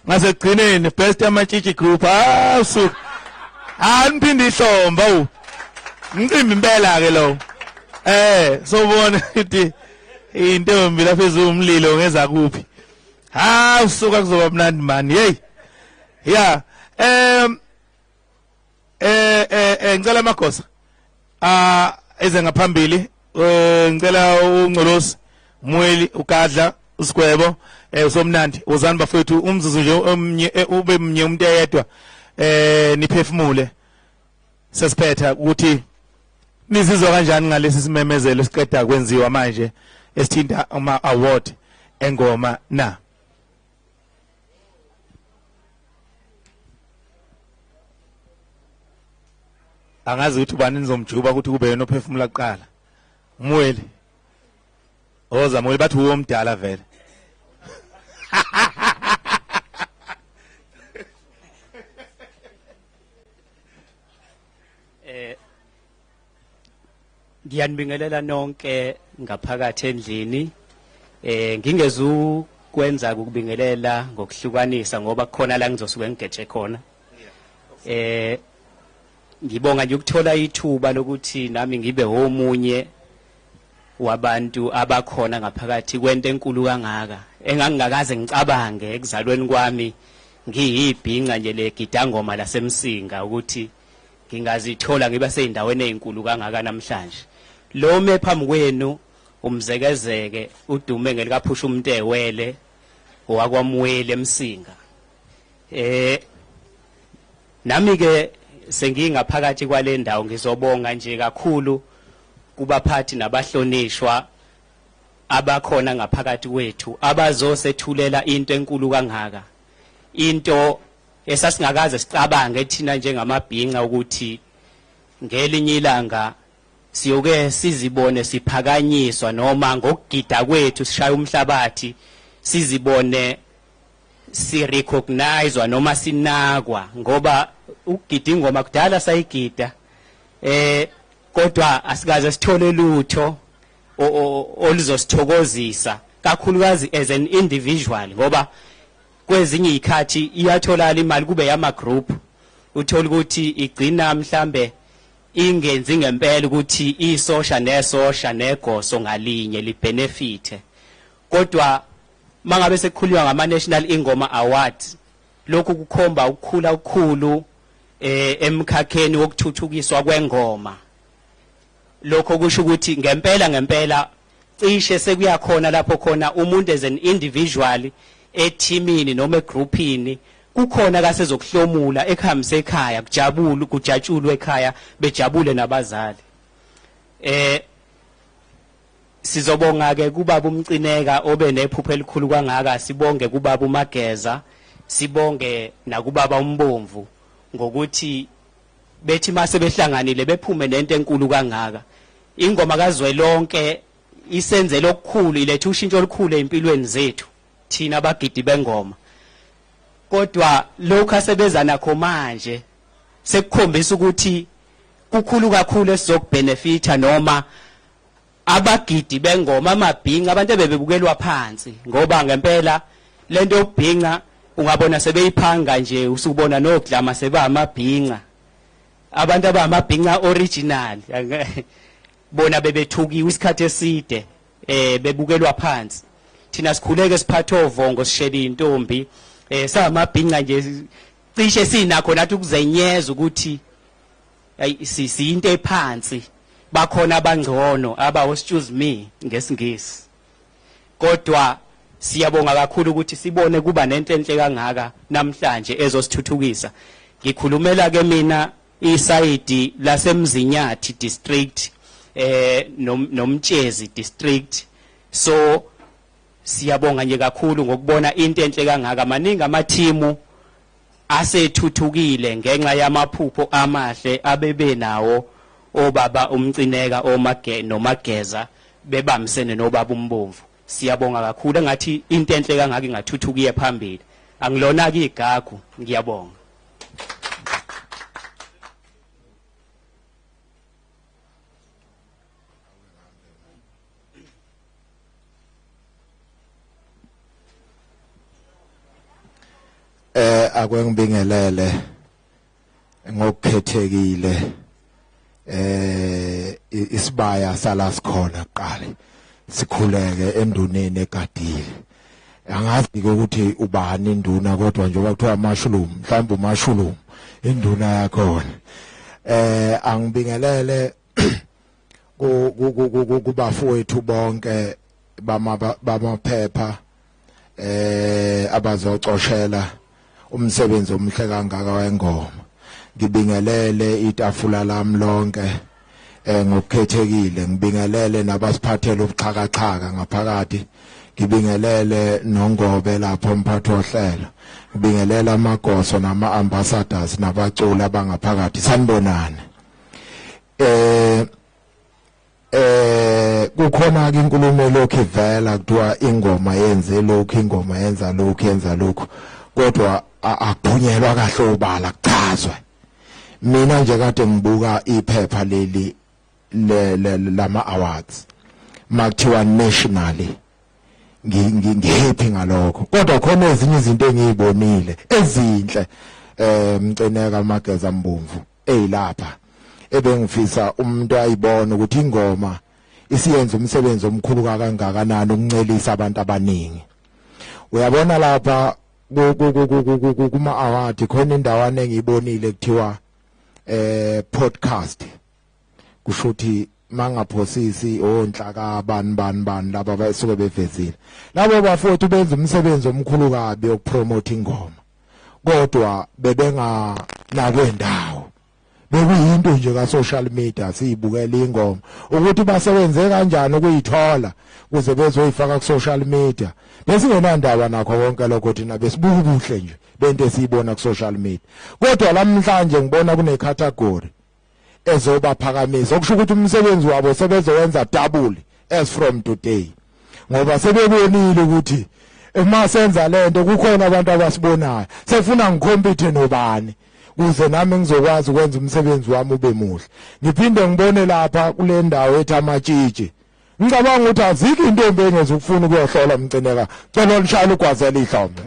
ngasekugcineni best amatshitshi group, awu aniphinde ihlombe, awu umcimbi impela ke lo. Sobona ukuthi intombi lapha ezumlilo ngeza kuphi. Ha usuka kuzoba mnandi man. Hey. Yeah. Ngicela amagosa. A eze ngaphambili ngicela uNgcolosi Mweli uGadla uSigwebo uSomnandi uzani bafethu umzuzu nje omnye ube mnye umuntu eyedwa niphefumule sesiphetha ukuthi nizizwa kanjani ngalesi simemezelo esiqeda kwenziwa manje esithinta ama award engoma na. Angazi ukuthi ubani nizomjuba ukuthi kube yena ophefumula kuqala. Mweli oza Mweli bathi uwo omdala vele. Ngiyanibingelela nonke ngaphakathi endlini. Ngingezukwenza ukubingelela ngokuhlukanisa ngoba kukhona la ngizosuke ngigeje khona. Ngibonga nje ukuthola ithuba lokuthi nami ngibe omunye wabantu abakhona ngaphakathi kwento enkulu kangaka engangingakaze ngicabange ekuzalweni kwami ngiyibhinca nje legidangoma laseMsinga ukuthi ngingazithola ngiba seyindaweni ezinkulu kangaka namhlanje. Lo me phambi kwenu umzekezeke udume ngelikaphusha umntewele owakwaMweli eMsinga. Nami ke sengingaphakathi kwale ndawo ngizobonga nje kakhulu kubaphathi nabahlonishwa abakhona ngaphakathi kwethu abazosethulela into enkulu kangaka, into esasingakaze sicabange thina njengamabhinca ukuthi ngelinye ilanga siyoke sizibone siphakanyiswa noma ngokugida kwethu sishaya umhlabathi sizibone sirecognizwa noma sinakwa, ngoba ukugida ingoma kudala sayigida kodwa asikaze sithole lutho oluzosithokozisa kakhulukazi as an individual, ngoba kwezinye izikhathi iyatholakala imali kube yama group, uthola ukuthi igcina mhlambe ingenzi ngempela ukuthi isosha nesosha negoso ngalinye libenefite. Kodwa mangabe sekukhulunywa ngama National Ingoma Awards, lokhu kukhomba ukukhula okukhulu emkhakheni wokuthuthukiswa kwengoma. Lokho kusho ukuthi ngempela ngempela cishe sekuyakhona lapho khona umuntu as an individual ethimini noma egroupini kukhona kasezokuhlomula ekuhambise ekhaya, kujabule kujatshulwe ekhaya bejabule nabazali. Sizobonga ke kubaba uMcineka obe nephupho elikhulu kangaka, sibonge kubaba uMageza, sibonge nakubaba uMbomvu ngokuthi bethi mase behlanganile bephume nento enkulu kangaka. Ingoma kazwelonke isenzele okukhulu, ilethe ushintsho olukhulu empilweni zethu thina abagidi bengoma. Kodwa lokhu asebeza nakho manje sekukhombisa ukuthi kukhulu kakhulu esizokubenefita noma abagidi bengoma, amabhinca, abantu ebebebukelwa phansi, ngoba ngempela lento yokubhinca ungabona sebeyiphanga nje, usubona nodlama seba amabhinca, abantu abamabhinca original bona bebethukiwe isikhathi eside bebukelwa phansi. Thina sikhuleke siphathe ovongo sishele intombi samabhinca nje, cishe sinakho nathi ukuzenyeza ukuthi ayi siyinto ephansi, bakhona abangcono aba excuse me ngesingisi. Kodwa siyabonga kakhulu ukuthi sibone kuba nento enhle kangaka namhlanje ezosithuthukisa. Ngikhulumela ke mina isayidi laseMzinyathi district noMtshezi district, so siyabonga nje kakhulu ngokubona into enhle kangaka. Maningi amathimu asethuthukile ngenxa yamaphupho amahle abebenawo obaba uMcineka omage noMageza bebambisene nobaba uMbomvu. Siyabonga kakhulu, engathi into enhle kangaka ingathuthukiye phambili. Angilona ke igagu, ngiyabonga. Ake ngibingelele ngokukhethekile isibaya sala sikhona kuqala sikhuleke enduneni egadile. Angazi ke ukuthi ubani induna, kodwa njengoba kuthiwa amashulum, mhlawumbe umashulum induna yakhona. Angibingelele Ku kubafowethu bonke bamaphepha abazocoshela umsebenzi omuhle kangaka wengoma. Ngibingelele itafula lami lonke ngokukhethekile, ngibingelele nabasiphathele ubuxhakaxhaka ngaphakathi, ngibingelele nongobe lapho umphathi wohlelo, ngibingelele amagoso nama ambassadors nabaculi abangaphakathi. Sanibonani. Kukhona ke inkulumo lokhu ivela kuthiwa ingoma yenze lokhu, ingoma yenza lokhu, yenza lokhu, kodwa akuphunyelwa kahle obala kuchazwe. Mina nje kade ngibuka iphepha leli lama awards, makuthiwa nationally ngihappy ngalokho, kodwa khona ezinye izinto engiyibonile ezinhle Mcineka Mageza Mbomvu eyilapha ebengifisa umuntu ayibone ukuthi ingoma isiyenza umsebenzi omkhulu kangakanani ukuncelisa abantu abaningi. Uyabona lapha kuma award khona indawana engiyibonile kuthiwa podcast, kusho ukuthi mangaphosisi onhlaka bani bani bani laba basuke bevezile labo bafowethu benza umsebenzi omkhulu kabi ukupromote ingoma, kodwa bebenga nakwendawo bekuyinto nje ka social media siyibukela ingoma ukuthi basebenze kanjani ukuyithola kuze bezoyifaka ku social media. Besingenandaba nakho konke lokho thina, besibuka ubuhle nje bento esiyibona ku social media. Kodwa lamhlanje ngibona kune category ezobaphakamisa, okusho ukuthi umsebenzi wabo sebezowenza double as from today, ngoba sebebonile ukuthi uma senza lento kukhona abantu abasibonayo, sefuna ngicompete nobani kuze nami ngizokwazi ukwenza umsebenzi wami ube muhle. Ngiphinde ngibone lapha kule ndawo ethi amatshitshi, ngicabanga ukuthi azikho intombi engezukufuna ukuyohlola. Mcineka, cela lishayela ugwazela ihlombe.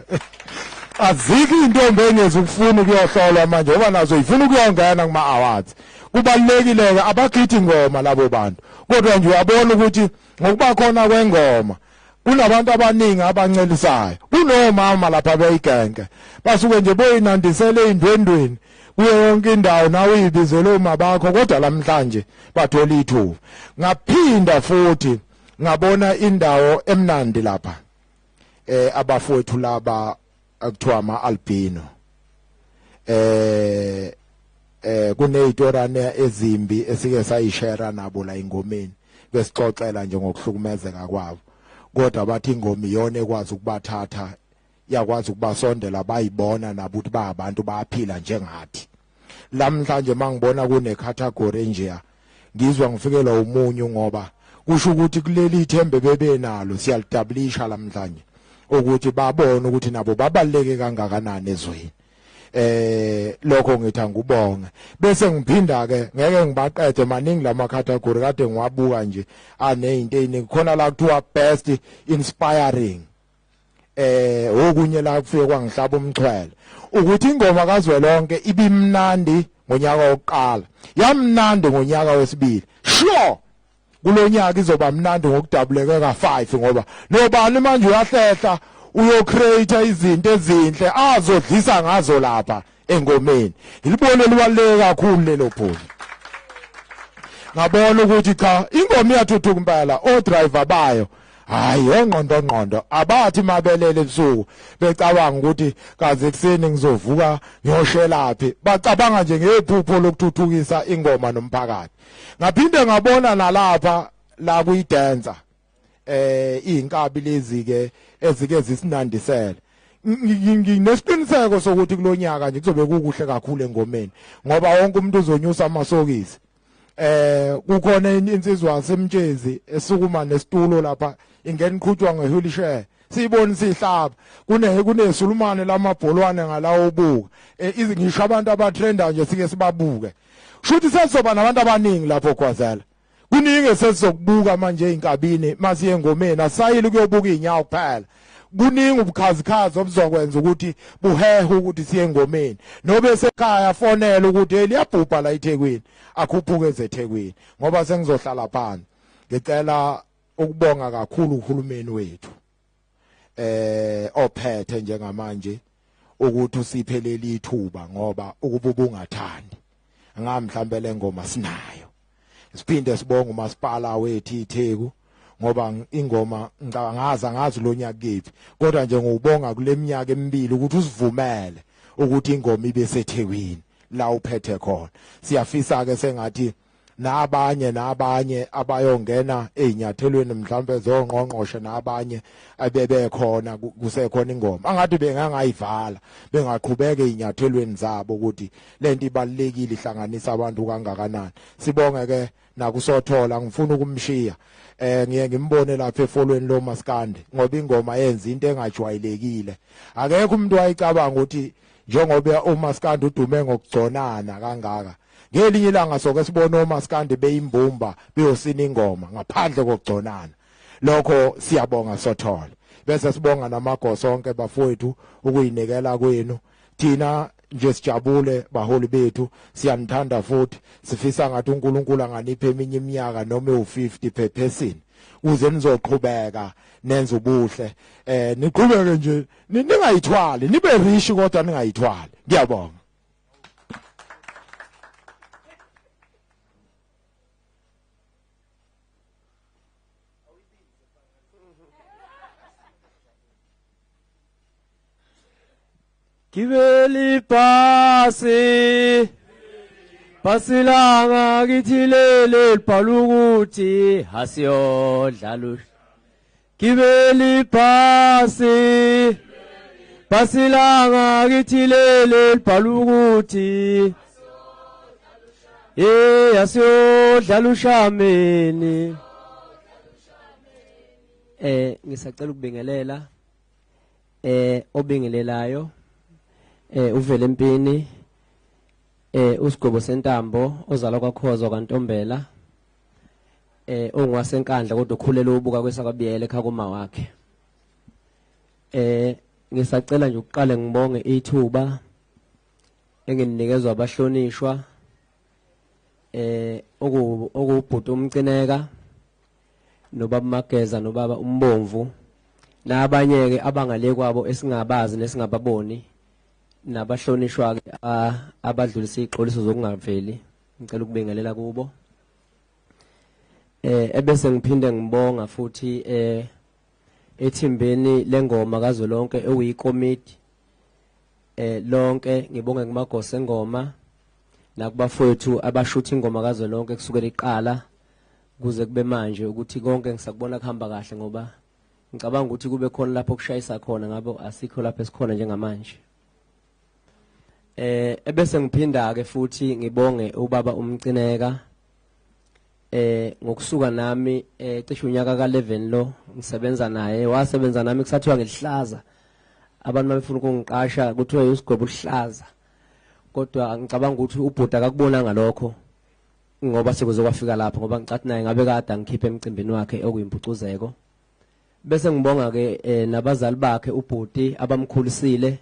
Azikho intombi engezukufuna ukuyohlolwa manje ngoba nazo ifuna ukuyongena kuma awards. Kubalekile ke abagithi ingoma labo bantu, kodwa nje uyabona ukuthi ngokuba khona kwengoma kunabantu abaningi abancelisayo. Kunomama lapha beyigenke basuke nje boyinandisele indwendweni kuyo yonke indawo, nawe uyibizele uma bakho, kodwa lamhlanje bathola ithuba. Ngaphinda futhi ngabona indawo emnandi lapha abafowethu laba akuthiwa ama albino, kunezitorane ezimbi esike sayishare nabo la ingomeni, besixoxela nje ngokuhlukumezeka kwabo, kodwa bathi ingoma iyona ekwazi ukubathatha, yakwazi ukubasondela, bayibona nabo ukuthi bayabantu bayaphila njengathi. Lamhlanje mangibona kune category nje ngizwa ngifikelwa umunyu, ngoba kusho ukuthi kuleli ithembe bebenalo siyalidablisha lamhlanje ukuthi babone ukuthi nabo babaleke kangakanani ezweni. Lokho ngithi angubonge, bese ngiphinda ke ngeke ngibaqede, maningi lama category kade ngiwabuka nje anezinto eziningi khona la kuthiwa best inspiring. Okunye la kufike kwangihlaba umxhwele ukuthi ingoma kazwelonke ibimnandi ngonyaka wokuqala, yamnandi ngonyaka wesibili, sure kulonyaka izoba mnandi ngokudabuleke ka5, ngoba nobani manje uyahlehla uyocreate izinto ezinhle azodlisa ngazo lapha engomeni. Ngilibone libaluleke kakhulu lelo phuzu. Ngabona ukuthi cha, ingoma iyathuthuka impela, o driver bayo hayi ongqondo ngqondo abathi mabelele ebusuku becabanga ukuthi kaze ekseni ngizovuka ngiyoshelaphi, bacabanga nje ngephupho lokuthuthukisa ingoma nomphakathi. Ngaphinde ngabona nalapha la kuyidancer inkabi lezi ke ezike zisinandisele, nginesiqiniseko sokuthi kulonyaka nje kuzobe kukuhle kakhulu engomeni ngoba wonke umuntu uzonyusa amasokisi. Kukhona insizwa yasemtshezi esukuma nesitulo lapha ingena iqhutshwa ngewheelchair, siyibona sihlaba kunesulumane lamabholwane ngalawo ubuka ngisho abantu abatrenda nje sike sibabuke, shuthi sesizoba nabantu abaningi lapho gwazela. Kuningi esizokubuka manje einkabini masiye engomeni, asayile ukuyobuka inyawo kuphela. Kuningi ubukhazikhazi obuzokwenza ukuthi buhehe ukuthi siye engomeni, nobe sekhaya fonela ukuthi hey liyabhubha la eThekwini, akhuphuke ezeThekwini ngoba sengizohlala phansi. Ngicela ukubonga kakhulu uhulumeni wethu ophethe njengamanje ukuthi usiphe leli ithuba, ngoba ukuba ubungathandi ngamhlambe lengoma sinayo. Siphinde sibonge umasipala wethu iTheku, ngoba ingoma ngicabanga ngazi lonyaka kephi, kodwa nje ngubonga kule minyaka emibili ukuthi usivumele ukuthi ingoma ibe seThekwini la uphethe khona. Siyafisa ke sengathi nabanye abayongena ezinyathelweni mhlambe zongqongqoshe nabanye abebekhona kusekhona ingoma, angathi bengangayivala bengaqhubeka ezinyathelweni zabo ukuthi lento ibalekile ihlanganisa abantu kangakanani. Sibonge ke nakusothola, ngifuna ukumshiya ngiye ngimbone lapha efolweni lo maskandi, ngoba ingoma yenza into engajwayelekile. Akekho umuntu wayicabanga ukuthi njengoba umaskandi udume ngokugconana kangaka, ngelinye ilanga soke sibone omaskandi beyimbumba beyosina ingoma ngaphandle kokugconana. Lokho siyabonga sothola. Bese sibonga namagoso onke bafowethu ukuyinikela kwenu. Thina nje sijabule baholi bethu, siyanithanda futhi sifisa ngathi uNkulunkulu anganipha eminye iminyaka noma u50 per person ukuze nizoqhubeka nenze ubuhle. Niqhubeke nje ningayithwali, nibe rich kodwa ningayithwali. Ngiyabonga. Gibeli bhasi, bhasi langa kithi leli libhala ukuthi asiyodlala. Gibeli bhasi, bhasi langa kithi leli libhala ukuthi asiyodlala ushameni. Ngisacela ukubingelela obingelelayo uvele empini usigobo sentambo ozalwa kwaKhoza kaNtombela ongasenkandla kodwa ukhulela ubuka kwesakabiyele ekhaya kuma wakhe. Ngisacela nje ukuqale ngibonge ithuba enginikezwa abahlonishwa okubhuti uMcineka nobaba Mageza nobaba uMbomvu nabanye ke abangale kwabo esingabazi nesingababoni nabahlonishwa ke abadlulisa ixoliso zokungaveli. Ngicela ukubingelela kubo. Ebese ngiphinde ngibonga futhi ethimbeni lengoma kazwelonke okuyikomiti lonke. Ngibonge kumagosa engoma nakubafowethu abashutha ingoma kazwelonke kusukela iqala kuze kube manje, ukuthi konke ngisakubona kuhamba kahle, ngoba ngicabanga ukuthi kube khona lapho kushayisa khona ngabe asikho lapho esikhona njengamanje. Ebese ngiphinda ke futhi ngibonge ubaba uMcineka ngokusuka nami cishe unyaka ka11 lo ngisebenza naye, wasebenza nami kusathiwa ngilihlaza, abantu babefuna ukungiqasha kuthiwa usigwebo uhlaza, kodwa ngicabanga ukuthi ubhuda akakubonanga lokho ngoba sekuze kwafika lapho, ngoba ngicathi naye ngabe kade angikhiphe emcimbini wakhe okuyimpucuzeko. Bese ngibonga ke nabazali bakhe ubhuti abamkhulisile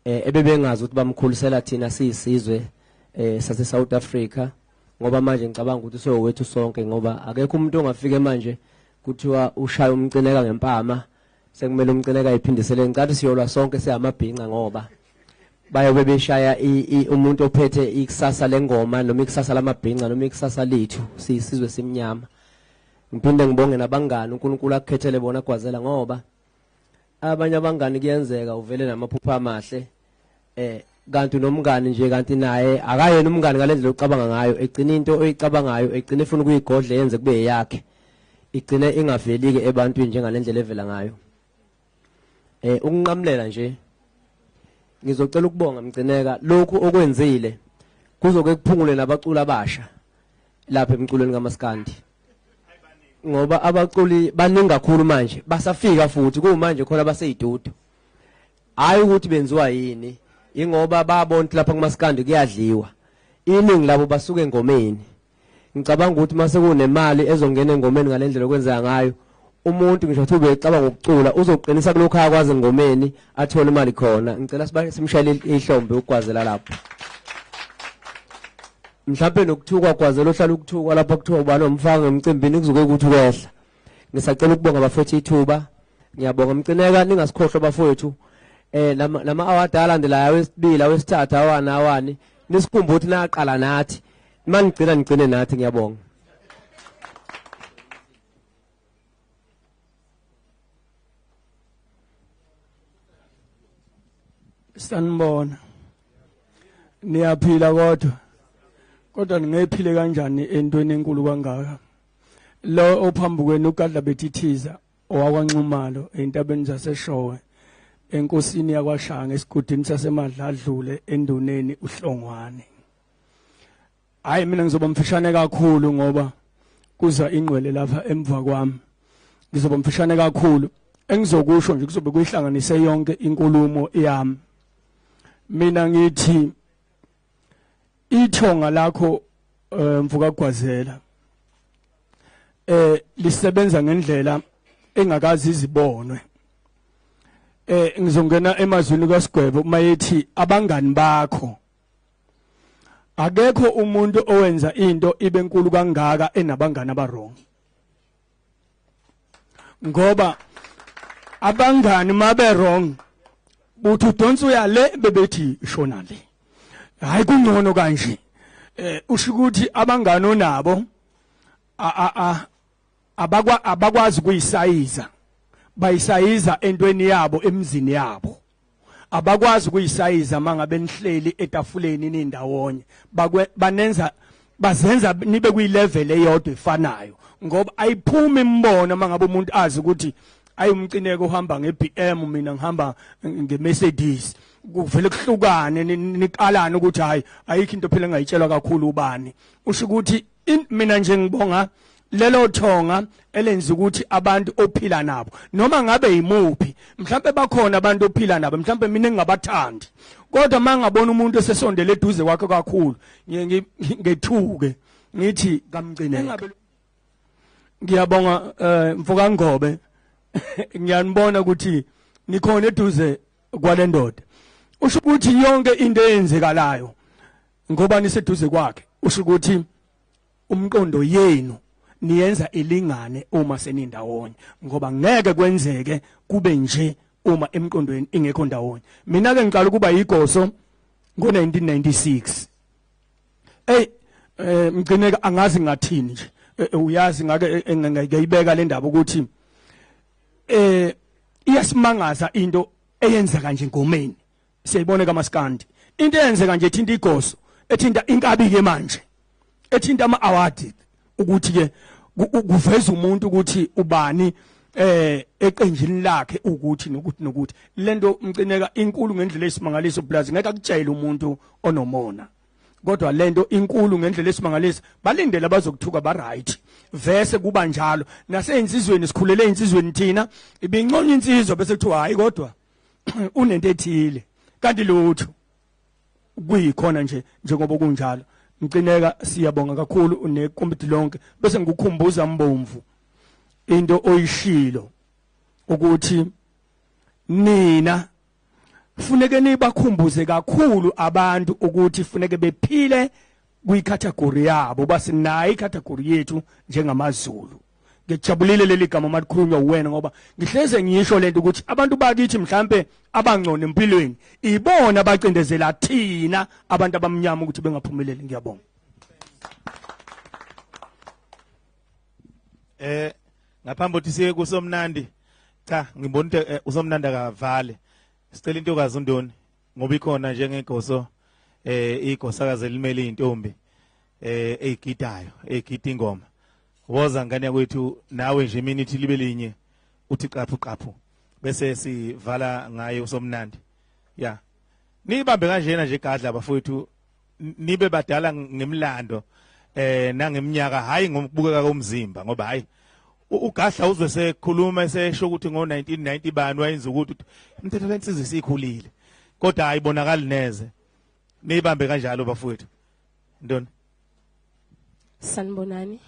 ebebengazi ukuthi bamkhulisela thina siyisizwe sase South Africa, ngoba manje ngicabanga ukuthi sowethu sonke, ngoba akekho umuntu ongafike manje kuthiwa ushaya uMcineka ngempama sekumele uMcineka ayiphindisele. Ngicathi siyolwa sonke siyamabhinca, ngoba bayobe beshaya umuntu ophethe ikusasa lengoma noma ikusasa lamabhinca noma ikusasa lethu siyisizwe simnyama. Ngiphinde ngibonge nabangani uNkulunkulu akukhethele bona Gwazela, ngoba abanye abangani kuyenzeka uvele namaphupho amahle kanti nomngani nje kanti naye akayena umngani ngalendlela ocabanga ngayo, egcina into oyicabangayo egcina efuna ukuyigodla yenze kube eyakhe, igcine ingaveli ke ebantwini njengalendlela evela ngayo. Ukunqamulela nje ngizocela ukubonga Mcineka, lokhu okwenzile kuzoke kuphungule nabaculi abasha lapha emculweni kaMaskandi, ngoba abaculi baningi kakhulu manje basafika futhi kumanje khona baseyidudu. Hayi ukuthi benziwa yini, ingoba babona lapha kuMaskandi kuyadliwa, iningi labo basuka engomeni. Ngicabanga ukuthi mase kunemali ezongena engomeni ngalendlela okwenzeka ngayo, umuntu ngisho ukuthi ubecabanga ukucula uzoqinisa kulokho akwazi engomeni athole imali khona. Ngicela simshayele ihlombe uGwazela lapho. Mhlawumbe nokuthukwa Gwazela ohlala ukuthukwa lapho kuthiwa ubani omfaka emcimbini kuzoke ukuthi ukwehla. Ngisacela ukubonga bafowethu ithuba. Ngiyabonga Mcineka, ningasikhohlwa bafowethu. Lama award alandelayo awesibili awesithathu awani awani, nisikhumbule ukuthi naqala nathi, manigcina nigcine nathi. Ngiyabonga. Sanibona. Niyaphila kodwa. Kodwa ningephile kanjani entweni enkulu kangaka? Lo ophambi kwenu uGadla Bethithiza owakwaNxumalo entabeni zaseShowe enkosini yakwaShanga esigodini saseMadladlule enduneni uHlongwane. Hayi mina ngizoba mfishane kakhulu ngoba kuza ingqwele lapha emva kwami. Ngizoba mfishane kakhulu. Engizokusho nje kuzobe kuyihlanganise yonke inkulumo yami. Mina ngithi ithonga lakho eh, mfuka Gwazela eh lisebenza ngendlela engakazi izibonwe. Eh ngizongena emazwini kaSigwebo uma yethi abangani bakho akekho umuntu owenza into ibe nkulu kangaka enabangani abarong ngoba abangani mabe wrong buthi udonsa uya le bebethi shona le hayi kungcono kanje eh usho ukuthi abangani onabo a a abakwa abakwazi kuyisayiza bayisayiza entweni yabo emzini yabo abakwazi ukuyisayiza mangabe nihleli etafuleni nindawonye banenza bazenza nibe kuyilevel eyodwa efanayo ngoba ayiphumi imbono mangabe umuntu azi ukuthi ayumcineko uhamba ngeBM mina ngihamba ngeMercedes kuvele kuhlukane niqalane ukuthi hayi ayikho into phela engayitshelwa kakhulu ubani usho ukuthi mina nje ngibonga lelo thonga elenza ukuthi abantu ophila nabo noma ngabe yimuphi mhlambe bakhona abantu ophila nabo mhlambe mina engingabathandi kodwa mangabona umuntu esesondele eduze kwakhe kakhulu ngiye ngethuke ngithi kamcineke ngiyabonga eh mfoka Ngobe ngiyanibona ukuthi nikhona eduze kwale ndoda usho ukuthi yonke into eyenzekalayo ngoba niseduze kwakhe usho ukuthi umqondo yenu niyenza ilingane uma senindawonye ngoba ngeke kwenzeke kube nje uma emqondweni ingekho ndawonye mina ke ngiqala ukuba yigoso ngo1996 hey eh mgcineka angazi ngathini nje eh, eh, uyazi ngake eh, ngayibeka le ndaba ukuthi eh iyasimangaza into eyenzeka nje ngomeni siyayibona kamaskandi into eyenzeka nje ethinta igoso ethinta inkabi ke manje ethinta ama award ukuthi ke kuveza umuntu ukuthi ubani eh eqenjini lakhe ukuthi nokuthi nokuthi lento mcineka inkulu ngendlela esimangaliso plus ngeke akutshele umuntu onomona kodwa lento inkulu ngendlela esimangaliso balindele abazokuthuka ba right vese kuba njalo naseinsizweni sikhulele einsizweni thina ibinconya insizwa bese kuthiwa hayi kodwa unento ethile kanti lutho kuyikhona nje njengoba kunjalo mcineka siyabonga kakhulu unekomiti lonke bese ngikukhumbuza mbomvu into oyishilo ukuthi nina funeke nibakhumbuze kakhulu abantu ukuthi funeke bephile kwicategory yabo basinayo icategory yethu njengamaZulu ngijabulile leli gama malikhulunywa uwena ngoba ngihleze ngisho lento ukuthi abantu bakithi mhlambe abangcono empilweni ibona abacindezela thina abantu abamnyama ukuthi bengaphumeleli ngiyabonga eh ngaphambi ukuthi siye kusomnandi cha ngibona ukuthi eh, usomnandi akavale sicela intokazi undoni ngoba ikhona njengegoso eh igosakazi elimele izintombi eh eyigidayo egida ingoma woza ngane yakwethu nawe nje minute libe linye uthi qaphu qaphu bese sivala ngaye usomnandi ya nibambe kanjena nje gadla bafowethu nibe badala ngemlando eh nangeminyaka hayi ngokubukeka komzimba ngoba hayi ugadla uzwe sekhuluma esesho ukuthi ngo1990 bani wayenza ukuthi umthetho lensizwe isikhulile kodwa ayibonakali neze nibambe kanjalo bafowethu ntoni Sanibonani.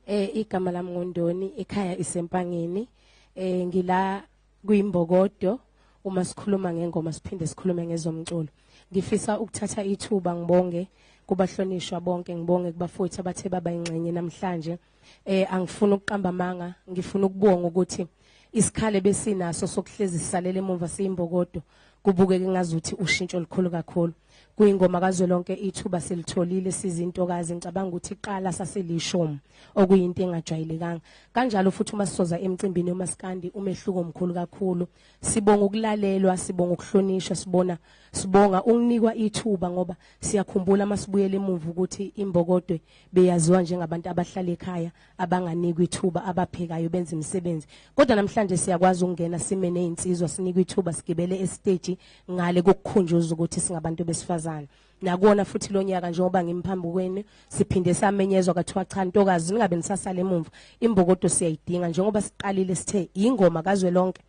Eh igama lami nguNdoni ekhaya isempangeni. Eh ngila kuyimbokodo uma sikhuluma ngengoma siphinde sikhulume ngezomculo. Ngifisa ukuthatha ithuba ngibonge kubahlonishwa bonke ngibonge kubafowethu abathe baba ingxenye namhlanje. Eh angifuni ukuqamba amanga ngifuna ukubonga ukuthi isikhale besinaso sokuhlezi sisalele emuva siyimbokodo kubukeke ngazuthi ushintsho olukhulu kakhulu. Kuyingoma kazwelonke ithuba silitholile sizintokazi ngicabanga ukuthi iqala sasilishumi okuyinto engajwayelekanga. Kanjalo futhi uma sizoza emcimbini yomaskandi umehluko omkhulu kakhulu. Sibonga ukulalelwa, sibonga ukuhlonishwa, sibona sibonga ukunikwa ithuba ngoba siyakhumbula masibuyela emuva ukuthi imbokodwe beyaziwa njengabantu abahlala ekhaya abanganikwa ithuba abaphekayo benza imisebenzi. Kodwa namhlanje siyakwazi ukungena sime nezinsizwa sinikwe ithuba sigibele estage ngale kokukhunjuzwa ukuthi singabantu besifazane. Nakuwona futhi lonyaka njengoba ngimphambi kwenu siphinde samenyezwa kwathiwa cha ntokazi ningabe nisasala emumva imbokodo siyayidinga njengoba siqalile sithe ingoma kazwelonke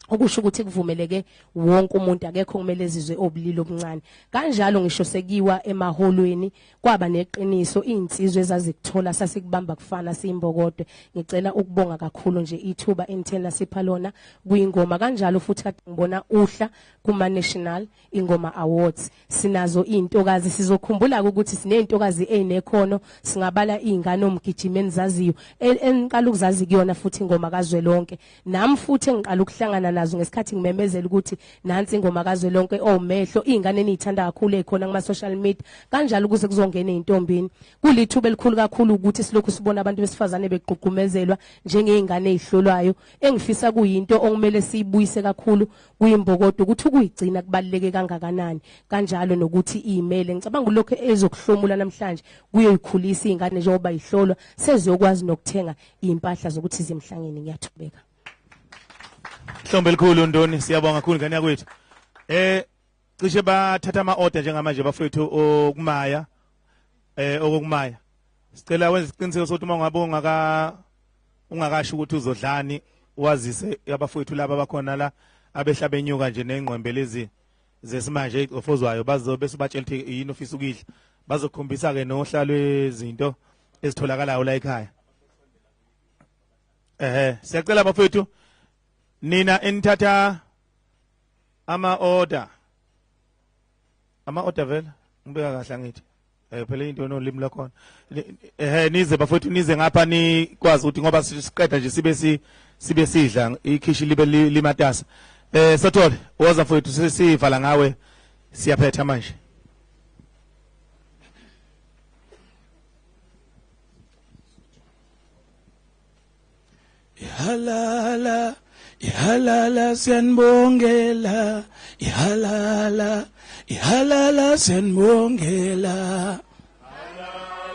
okusho ukuthi kuvumeleke wonke umuntu akekho kumele ezizwe obulili obuncane kanjalo ngisho sekiwa emaholweni kwaba neqiniso izinsizwa ezazikuthola sasikubamba kufana siyimbokodwe ngicela ukubonga kakhulu nje ithuba enithena sipha lona kuyingoma kanjalo futhi kade ngibona uhla kuma national ingoma awards sinazo izintokazi sizokhumbula ukuthi sinezintokazi ezinekhono singabala izingane omgijima enizaziyo eniqala ukuzazi kuyona futhi ingoma kazwelonke nami futhi engiqala ukuhlangana nazo ngesikhathi ngimemezela ukuthi nansi ingoma kazwelonke omehlo izingane enizithanda kakhulu ezikhona kuma social media kanjalo ukuze kuzongena izintombini kulithuba elikhulu kakhulu ukuthi silokhu sibona abantu besifazane begqugqumezelwa njengezingane ezihlolwayo engifisa kuyinto okumele siyibuyise kakhulu kuyimbokodo ukuthi ukuyigcina kubaluleke kangakanani kanjalo nokuthi iyimele ngicabanga lokho ezokuhlomula namhlanje kuyoyikhulisa izingane njengoba ihlolwa seziyokwazi nokuthenga impahla zokuthi zimhlangene ngiyathobeka Hlombe elikhulu Ndoni siyabonga kakhulu ngane yakwethu eh cishe bathatha ama order njengamanje bafethu okumaya eh okumaya sicela wenze isiqiniseko sokuthi uma ngabe ungaka ungakasho ukuthi uzodlani wazise abafowethu laba bakhona la abehla benyuka nje nengqwembe lezi zesimanje ezicofozwayo bazobe sibatshela ukuthi yini ofisa ukudla bazokukhombisa ke nohla lwezinto ezitholakalayo la ekhaya ehe siyacela bafowethu nina enithatha ama order ama order vele ngibeka kahle angithi eh phela into nolimi lakhona eh nize bafowethu nize ngapha nikwazi ukuthi ngoba siqeda nje sibe si sibe sidla ikhishi libe limatasa eh Sathole woza mfowethu sesivala ngawe siyaphetha manje Ihalala ihalala siyanibongela ihalala ihalala siyanibongela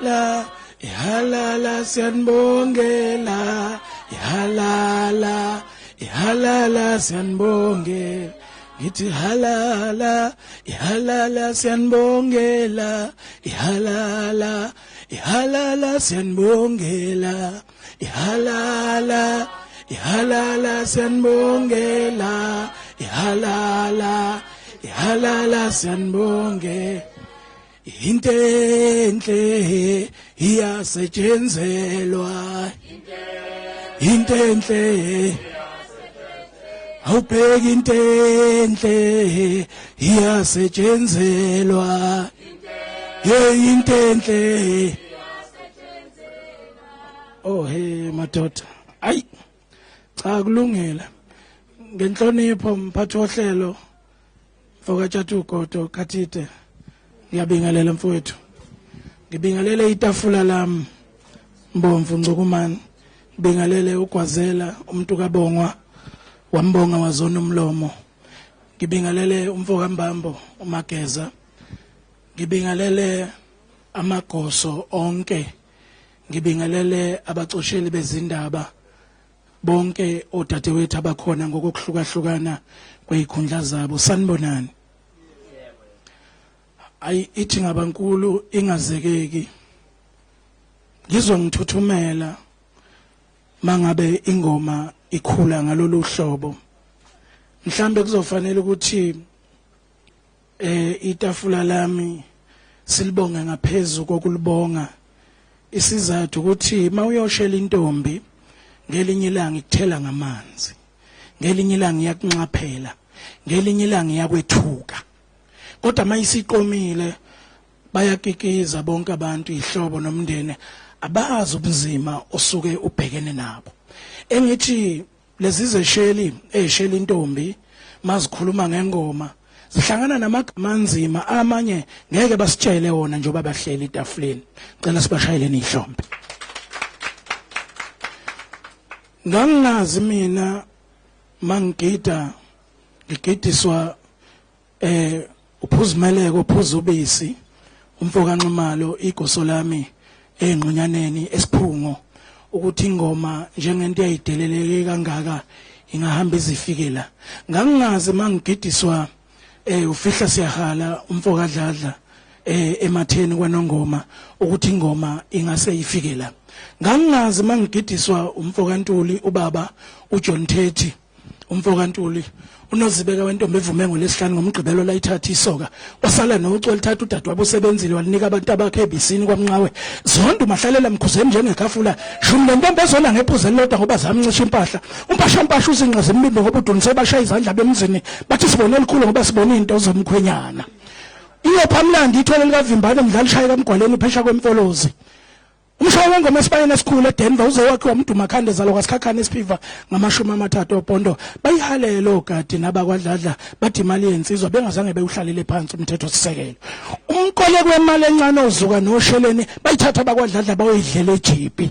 la ihalala siyanibongela ihalala ihalala siyanibongela ngithi halala ihalala siyanibongela ihalala ihalala siyanibongela ihalala ihalala siyanibongela ihalala ihalala siyanibonge into enhle iyasetshenzelwa into enhle awubheki into enhle iyasetshenzelwa hey into enhle Oh hey madoda. Ayi. Cha kulungile. Ngenhlonipho mphathi wohlelo mfokatshathu ugodo Khathide. Ngiyabingelela mfowethu. Ngibingelele itafula lami Mbomvu Ncukumane. Ngibingelele uGwazela umuntu kaBongwa wambonga wazona umlomo. Ngibingelele umfoka Mbambo uMageza. Ngibingelele amagoso onke ngibingelele abacosheli bezindaba bonke odadewethu abakhona ngokuhlukahlukana kwezikhundla zabo sanibonani ayi ithi ngabankulu ingazekeki ngizwa ngithuthumela mangabe ingoma ikhula ngalolu hlobo mhlambe kuzofanele ukuthi eh itafula lami silibonge ngaphezulu kokulibonga isizathu ukuthi mawuyoshela intombi ngelinye ilanga ikuthela ngamanzi ngelinye ilanga iyakunxaphela ngelinye ilanga iyakwethuka kodwa mayisiqomile bayakikiza bonke abantu ihlobo nomndeni abazi ubunzima osuke ubhekene nabo engithi lezi zesheli ezishela intombi mazikhuluma ngengoma Zihlangana namagama anzima amanye ngeke basitshele wona njengoba bahleli etafuleni. Cela sibashayeleni ihlombe. Ngangingazi mina mangigida ngigidiswa eh uphuzimeleko uphuza ubisi umfo kaNxumalo igoso lami engqonyaneni esiphungo ukuthi ingoma njengento eyayideleleke kangaka ingahamba izifike la. Ngangingazi mangigidiswa eh ufihla siyahala umfo kaDladla eh ematheni kwanongoma ukuthi ingoma ingase ifike la. Ngangingazi mangigidiswa umfo kaNtuli ubaba uJohn Thethi umfo kaNtuli unozibeka wentombi evume ngolesihlanu ngomgqibelo layithatha isoka wasala nocu walithatha udadewabo usebenzile walinika abantu abakhe ebisini kwamnqawe zonke umahlalela mkhuzeni njengekhafula shumi le ntombi ezona ngephuzu elilodwa ngoba zamncisha impahla umpashampasha uzinqa zimbimbi ngoba udunise bashaya izandla bemzini bathi sibone elikhulu ngoba sibone into zomkhwenyana iyophamlandi ithole likavimbane mdlali shaye kamgwaleni phesha kwemfolozi. Umshayi wengoma esibayeni esikhulu eDenver uze wakhiwa uMdumakhande zalo kwaSikhakhane esiphiva ngamashumi amathathu opondo. Bayihalele ogadi nabakwadladla bathi imali yensizwa bengazange bewuhlalele phansi umthetho sisekelo. Umqole kwemali encane ozuka nosheleni bayithatha abakwadladla bayoyidlela ejipi.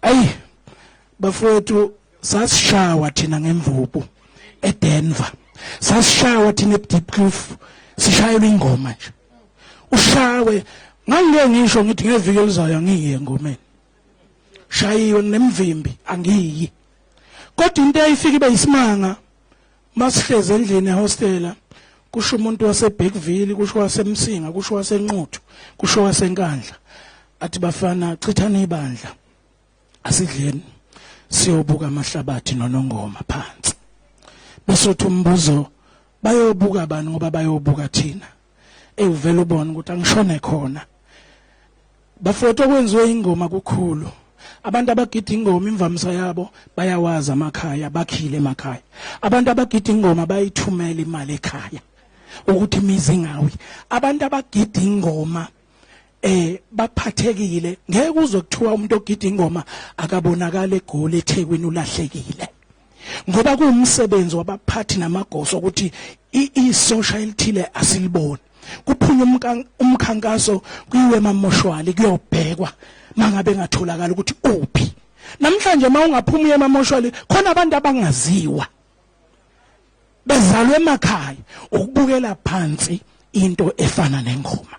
Ayi bafowethu sasishawa thina ngemvubu eDenver. Sasishawa thina eDiepkloof sishayelwa ingoma nje. Ushawe ngangike ngisho ngithi ngeviki elizayo angiyi engomeni. Shayiwe nemvimbi angiyi. Kodwa into eyayifika ibe isimanga masihleze endlini ehostela kusho umuntu waseBergville kusho waseMsinga kusho waseNquthu kusho waseNkandla athi bafana chithani ibandla asidleni siyobuka amahlabathi nonongoma phansi. Bese uthi umbuzo bayobuka bani ngoba bayobuka thina? Ewuvela ubona ukuthi angishone khona. Bafowethu okwenziwe ingoma kukhulu. Abantu abagida ingoma imvamisa yabo bayawazi amakhaya bakhile emakhaya. Abantu abagida ingoma bayithumela imali ekhaya ukuthi imizi ingawi. Abantu abagida ingoma eh baphathekile ngeke uzwe kuthiwa umuntu ogida ingoma akabonakala eGoli eThekwini ulahlekile ngoba kuwumsebenzi wabaphathi namagoso ukuthi isosha elithile asiliboni. Kuphunywa umkhankaso kuyiwe emamoshwali kuyobhekwa mangabe engatholakala ukuthi uphi. Namhlanje mawungaphuma uye emamoshwali khona abantu abangaziwa bezalwe emakhaya ukubukela phansi into efana nengoma.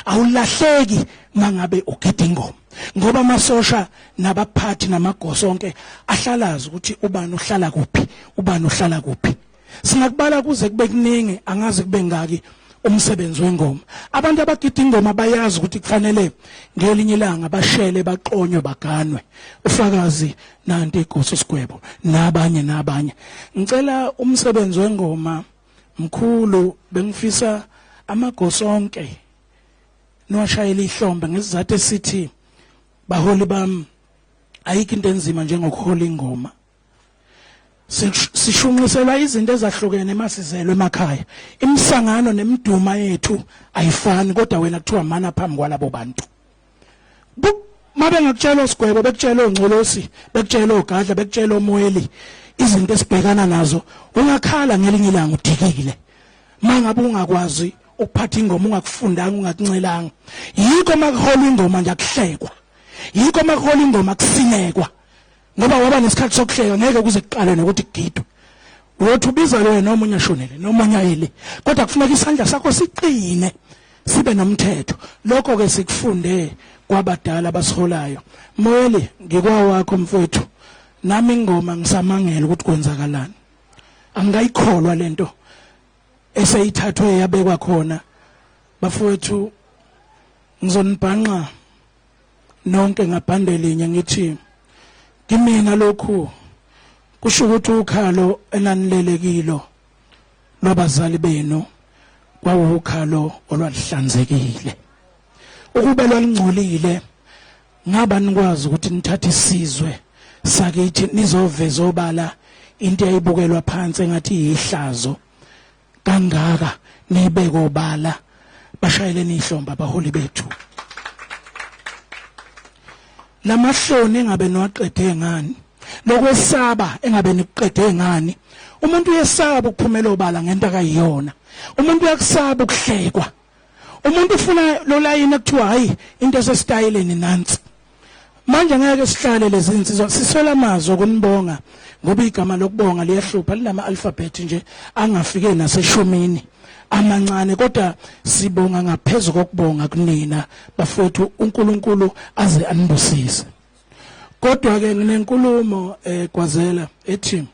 Awulahleki mangabe ugida ingoma ngoba amasosha nabaphathi namagoso onke ahlalazi ukuthi ubani uhlala kuphi ubani uhlala kuphi. Singakubala kuze kube kuningi angazi kube ngaki umsebenzi wengoma. Abantu abagida ingoma bayazi ukuthi kufanele ngelinye ilanga bashele baqonywe baganwe. Ufakazi nanti igoso sigwebo nabanye nabanye. Ngicela umsebenzi wengoma mkhulu bengifisa amagoso onke niwashayele ihlombe ngesizathu esithi baholi bami ayikho into enzima njengokuhola ingoma. Sishunqiselwa izinto ezahlukene masizelwe emakhaya. Imisangano nemiduma yethu ayifani kodwa wena kuthiwa mana phambi kwalabo bantu. Mabe ngakutshela osigwebo bekutshela ongcolosi bekutshela ogadla bekutshela omweli izinto esibhekana nazo ungakhala ngelinye ilanga udikile. Mangabe ungakwazi ukuphatha ingoma ungakufundanga ungakuncelanga. Yikho makuholwa ingoma nje akuhlekwa. Yikho makuholwa ingoma kusinekwa. Ngoba waba nesikhathi sokuhleka ngeke kuze kuqale nokuthi kugidwe. Uyothi ubiza loyo noma omunye ashonele noma omunye ayele. Kodwa kufuneka isandla sakho siqine sibe nomthetho. Lokho ke sikufunde kwabadala abasiholayo. Moyeli ngikwawakho mfowethu. Nami ingoma ngisamangela ukuthi kwenzakalani. Angikayikholwa lento eseyithathwe yabekwa khona. Bafowethu ngizonibhanqa nonke ngabhande linye ngithi kimina lokhu kusho ukuthi ukhalo enanilelekilo lwabazali benu kwawukhalo olwalihlanzekile. Ukube lwalingcolile ngaba nikwazi ukuthi nithathe isizwe sakithi nizoveza obala into eyayibukelwa phansi engathi ihlazo kangaka nibeke obala bashayeleni ihlombe abaholi bethu. Lamahloni engabe niwaqede ngani? Lokwesaba engabe nikuqede ngani. Umuntu uyesaba ukuphumela obala ngento akayiyona. Umuntu uyakusaba ukuhlekwa. Umuntu ufuna lo layini ekuthiwa hayi into esesitayeleni nansi. Manje ngeke sihlale lezi insizwa siswela amazwi okunibonga ngoba igama lokubonga liyahlupha linama alphabet nje angafike naseshumini amancane kodwa sibonga ngaphezulu kokubonga kunina bafowethu uNkulunkulu aze anibusise. Kodwa ke nginenkulumo eh Gwazela ethi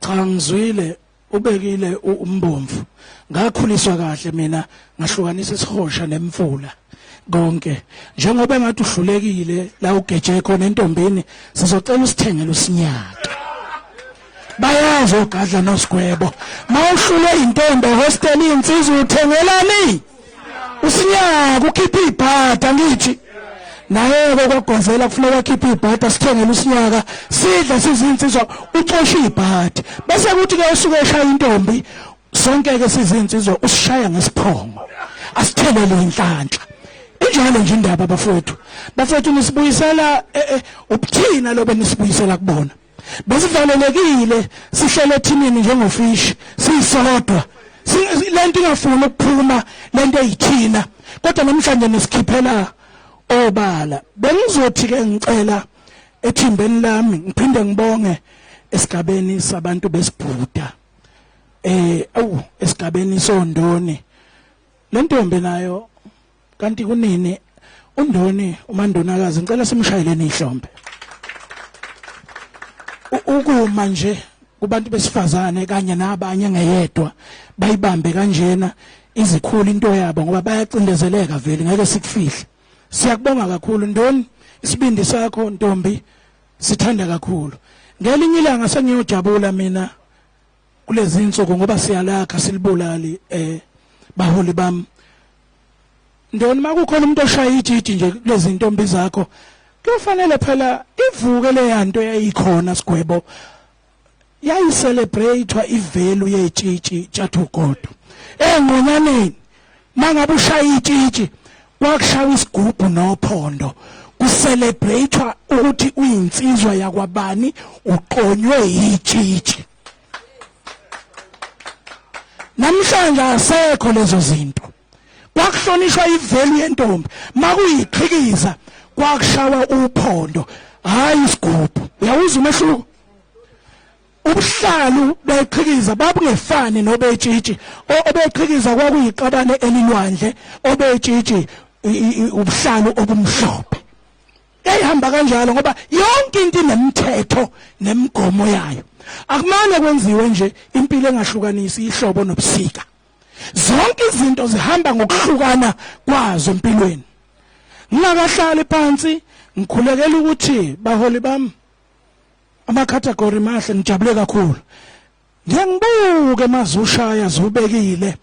cha ngizwile ubekile umbomvu ngakhuliswa kahle mina ngahlukanisa isihosha nemfula konke njengoba engathi uhlulekile la ugeje khona entombini sizocela usithengele usinyaka bayazi ogadla nosigwebo mawuhlule intombi ehostel insizwa uthengelani usinyaka ukhipha ibhada ngithi naye ke kwagwazela kufuneka akhiphe ibhada sithengele usinyaka sidla sizinsizwa ucosha ibhadi bese kuthi ke usuke eshaya intombi sonke ke sizinsizwa usishaya ngesiphongo asithelele inhlanhla injalo nje indaba bafowethu bafowethu nisibuyisela eh, eh, ubuthina lobe nisibuyisela kubona besivalelekile sihlele ethinini njengofish sisodwa lento ingafuni ukuphuma lento eyithina kodwa namhlanje nisikhiphela obala bengizothi ke ngicela ethimbeni lami ngiphinde ngibonge esigabeni sabantu besibhuda eh awu esigabeni sondoni lentombi nayo kanti kunini undoni umandonakazi ngicela simshayeleni ihlombe ukuma nje kubantu besifazane kanye nabanye ngeyedwa bayibambe kanjena izikhulu into yabo ngoba bayacindezeleka vele ngeke sikufihle siyakubonga kakhulu ndoni isibindi sakho ntombi sithanda kakhulu ngelinye ilanga sengiyojabula mina kulezi insuku ngoba siyalakha silibulali eh baholi bami ndoni makukhona umuntu oshaya ijiji nje kulezi ntombi zakho kuyofanele phela ivuke leyanto eyayikhona sigwebo yayicelebratewa ivalue yetshitshi tshathugodo engqonyaneni mangabe ushaya itshitshi kwakushawa isigubhu nophondo kucelebratewa ukuthi uyinsizwa yakwabani uqonywe yitshitshi namhlanje asekho lezo zinto kwakuhlonishwa ivalue yentombi makuyiqhikiza kwakushawa uphondo hayi isigubhu uyawuzwa umehluko ubuhlalu beqhikiza babungefani nobetshitshi obeqhikiza kwakuyiqabane elilwandle obetshitshi ubuhlalu obumhlophe yayihamba kanjalo ngoba yonke into inemithetho nemigomo yayo akumane kwenziwe nje impilo engahlukanisi ihlobo nobusika zonke izinto zihamba ngokuhlukana kwazo empilweni ngingakahlali phansi ngikhulekela ukuthi baholi bami amacategory mahle ngijabule kakhulu ngiyangibuke mazushaya zubekile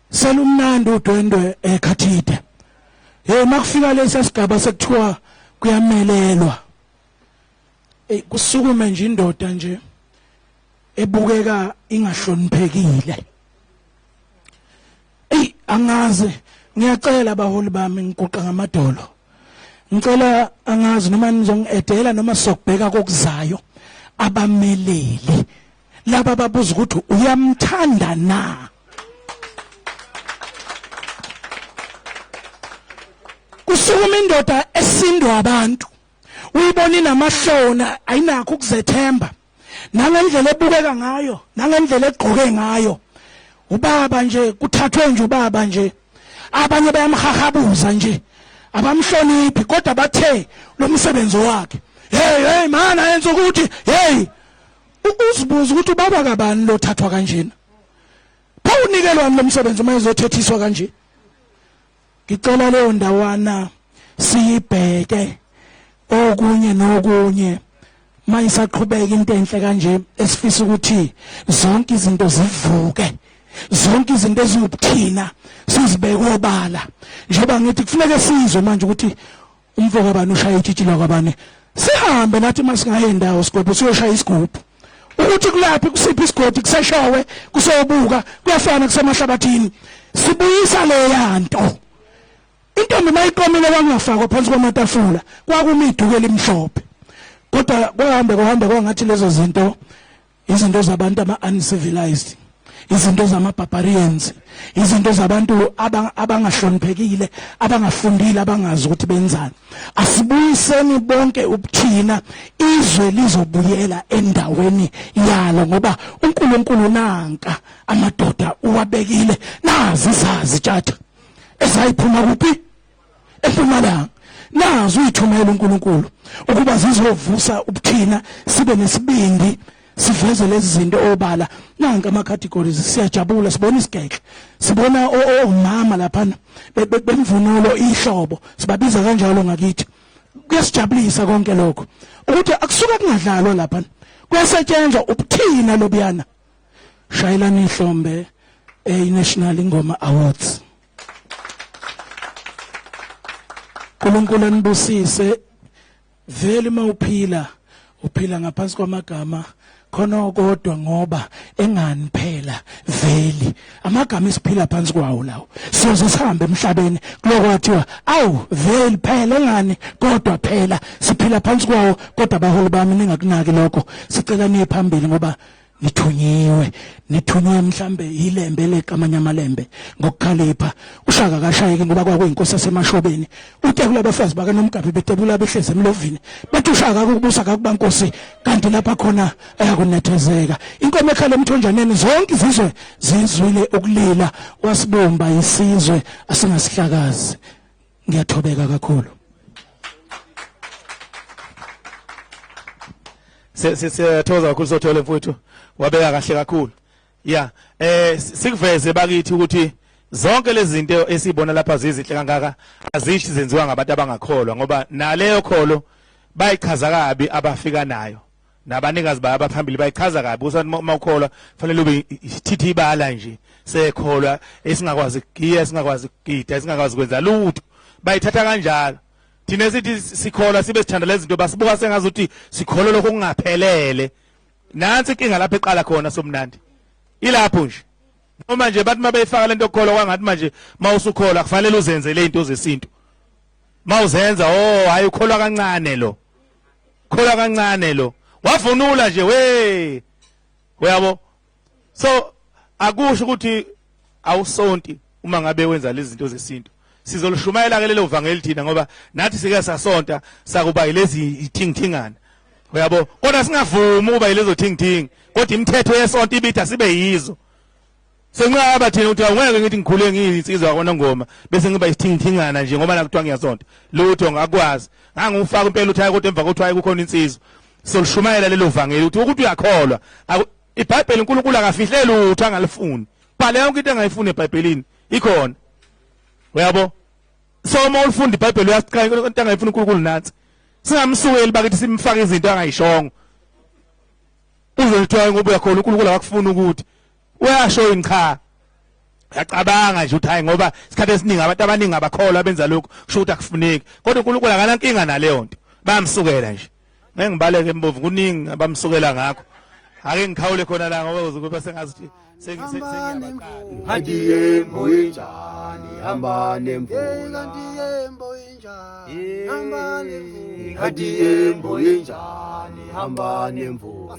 selumnandi udwendwe ekhathide hey makufika lesi sigaba sekuthiwa kuyamelelwa ey kusukume nje indoda nje ebukeka ingahloniphekile Ey angazi ngiyacela baholi bami ngiguqa ngamadolo. Ngicela angazi noma nizongiedela noma sokubheka kokuzayo abameleli laba babuza ukuthi uyamthanda na. Kusukuma indoda esindwa abantu uyibona inamahlona ayinakho ukuzethemba nangendlela ebukeka ngayo nangendlela egqoke ngayo ubaba nje kuthathwe nje ubaba nje abanye bayamhahabuza nje abamhloniphi kodwa bathe lo msebenzi wakhe hey hey mana yenza ukuthi hey uzibuza ukuthi ubaba kabani lo thathwa kanjena pho unikelwani lo msebenzi uma ezothethiswa kanje ngicela leyo ndawana siyibheke okunye nokunye mayisaqhubeka into enhle kanje esifisa ukuthi zonke izinto zivuke zonke izinto eziwubuthina sizibeke obala njengoba ngithi kufuneka sizwe manje ukuthi umfo kabani ushaya itshitshi lakwabani sihambe nathi masingaye ndawo sigubhu siyoshaya isigubhu ukuthi kulaphi kusiphi isigodi kuseshowe kusobuka kuyafana kusemahlabathini sibuyisa leyanto intombi mayiqomile kwangafakwa phansi kwamatafula kwakumi iduku elimhlophe Kodwa kwahambe kuhambe kwangathi lezo zinto izinto zabantu ama uncivilized, izinto zama barbarians, izinto zabantu abangahloniphekile, abangafundile, abangazi ukuthi benzani. Asibuyiseni bonke ubuthina, izwe lizobuyela endaweni yalo, ngoba uNkulunkulu nanka amadoda uwabekile. Nazi izazi tshatha ezayiphuma kuphi? Empumalanga. Nazi uyithumela uNkulunkulu ukuba zizovusa ubuthina, sibe nesibindi, siveze lezi zinto obala. Nanka ama categories, siyajabula, sibona isigekle, sibona omama laphana bemvunulo ihlobo, sibabiza kanjalo ngakithi. Kuyasijabulisa konke lokho ukuthi akusuka kungadlalwa lapha, kuyasetshenzwa ubuthina lobuyana. Shayelani ihlombe eNational Ingoma Awards. uNkulunkulu anibusise. Vele mawuphila uphila ngaphansi kwamagama khona kodwa, ngoba engani phela veli amagama esiphila phansi kwawo lawo, siyoze sihambe emhlabeni kulokwathiwa awu veli phela engani, kodwa phela siphila phansi kwawo. Kodwa abaholi bami, ningakunaki lokho, sicela niye phambili ngoba nithunyiwe, nithunywe mhlambe ilembe lekamanye amalembe ngokukhalipha. Ushaka kashayeki ngoba kwakuyinkosi yasemashobeni, utekula abafazi bakaNomgabi betebula behlezi emlovini, bathi ushaka ukubusa kakuba nkosi, kanti lapha khona ayakunethezeka. Inkomo ekhala emthonjaneni, zonke izizwe zizwile ukulila. Wasibumba isizwe, asingasihlakazi. Ngiyathobeka kakhulu. Siyathokoza kakhulu Sothole mfowethu, wabeka kahle kakhulu. Ya, sikuveze bakithi ukuthi zonke lezi zinto esibona lapha zizinhle kangaka azishi zenziwa ngabantu abangakholwa, ngoba naleyo kholo bayichaza kabi abafika nayo, nabanikazi bayo abaphambili bayichaza kabi. Ukuthi uma ukholwa fanele ube isithithi ibala nje sekholwa esingakwazi ukugiya, esingakwazi ukugida, esingakwazi kwenza lutho, bayithatha kanjalo. Thina sithi sikholwa sibe sithanda lezi zinto, basibuka sengazi ukuthi sikholwa lokho kungaphelele. Nansi inkinga lapho eqala khona somnandi, ilapho nje noma nje bathi mabeyifaka lento okukholwa kwangathi manje mawusukholwa kufanele uzenze le zinto zesintu, mawuzenza oh hayi ukholwa kancane lo, kholwa kancane lo, wavunula nje we uyabo. So akusho ukuthi awusonti uma ngabe wenza lezi zinto zesintu. Sizolishumayela ke lelo vangeli thina, ngoba nathi sike sasonta sakuba yilezi ithingithingana, uyabo, kodwa singavumi ukuba yilezo thingithingi, kodwa imithetho yesonto ibitha sibe yizo. Senqaba thina ukuthi awungeke ngithi ngikhule ngiyinsizwa kwaNongoma bese ngiba isithingithingana nje ngoba nakuthiwa ngiyasonta, lutho ngakwazi ngangufaka impela uthi hayi, kodwa emva kokuthi hayi kukhona insizwa. Solishumayela lelo vangeli ukuthi uyakholwa. IBhayibheli uNkulunkulu akafihle lutho angalifuni, bhale yonke into engayifuni eBhayibhelini ikhona, uyabo. So uma ulifunda iBhayibheli uyasiqala into angayifuni uNkulunkulu, nansi singamsukeli bakithi simfake izinto angayishongo. Uzolithiwa ngoba uyakholwa uNkulunkulu akakufuni ukuthi uyasho yini? Cha, uyacabanga nje ukuthi hayi, ngoba isikhathi esiningi abantu abaningi abakholwa benza lokhu, kusho ukuthi akufuneki. Kodwa uNkulunkulu akanankinga naleyo nto, bayamsukela nje. Ngeke ngibaleke embovu, kuningi abamsukela ngakho. Ake ngikhawule khona la ngoba uzokuba sengazi ukuthi sengiyabaqala. Kanti yembo injani, hamba nemvula. Kanti yembo injani, hamba nemvula. Kanti yembo injani, hamba nemvula.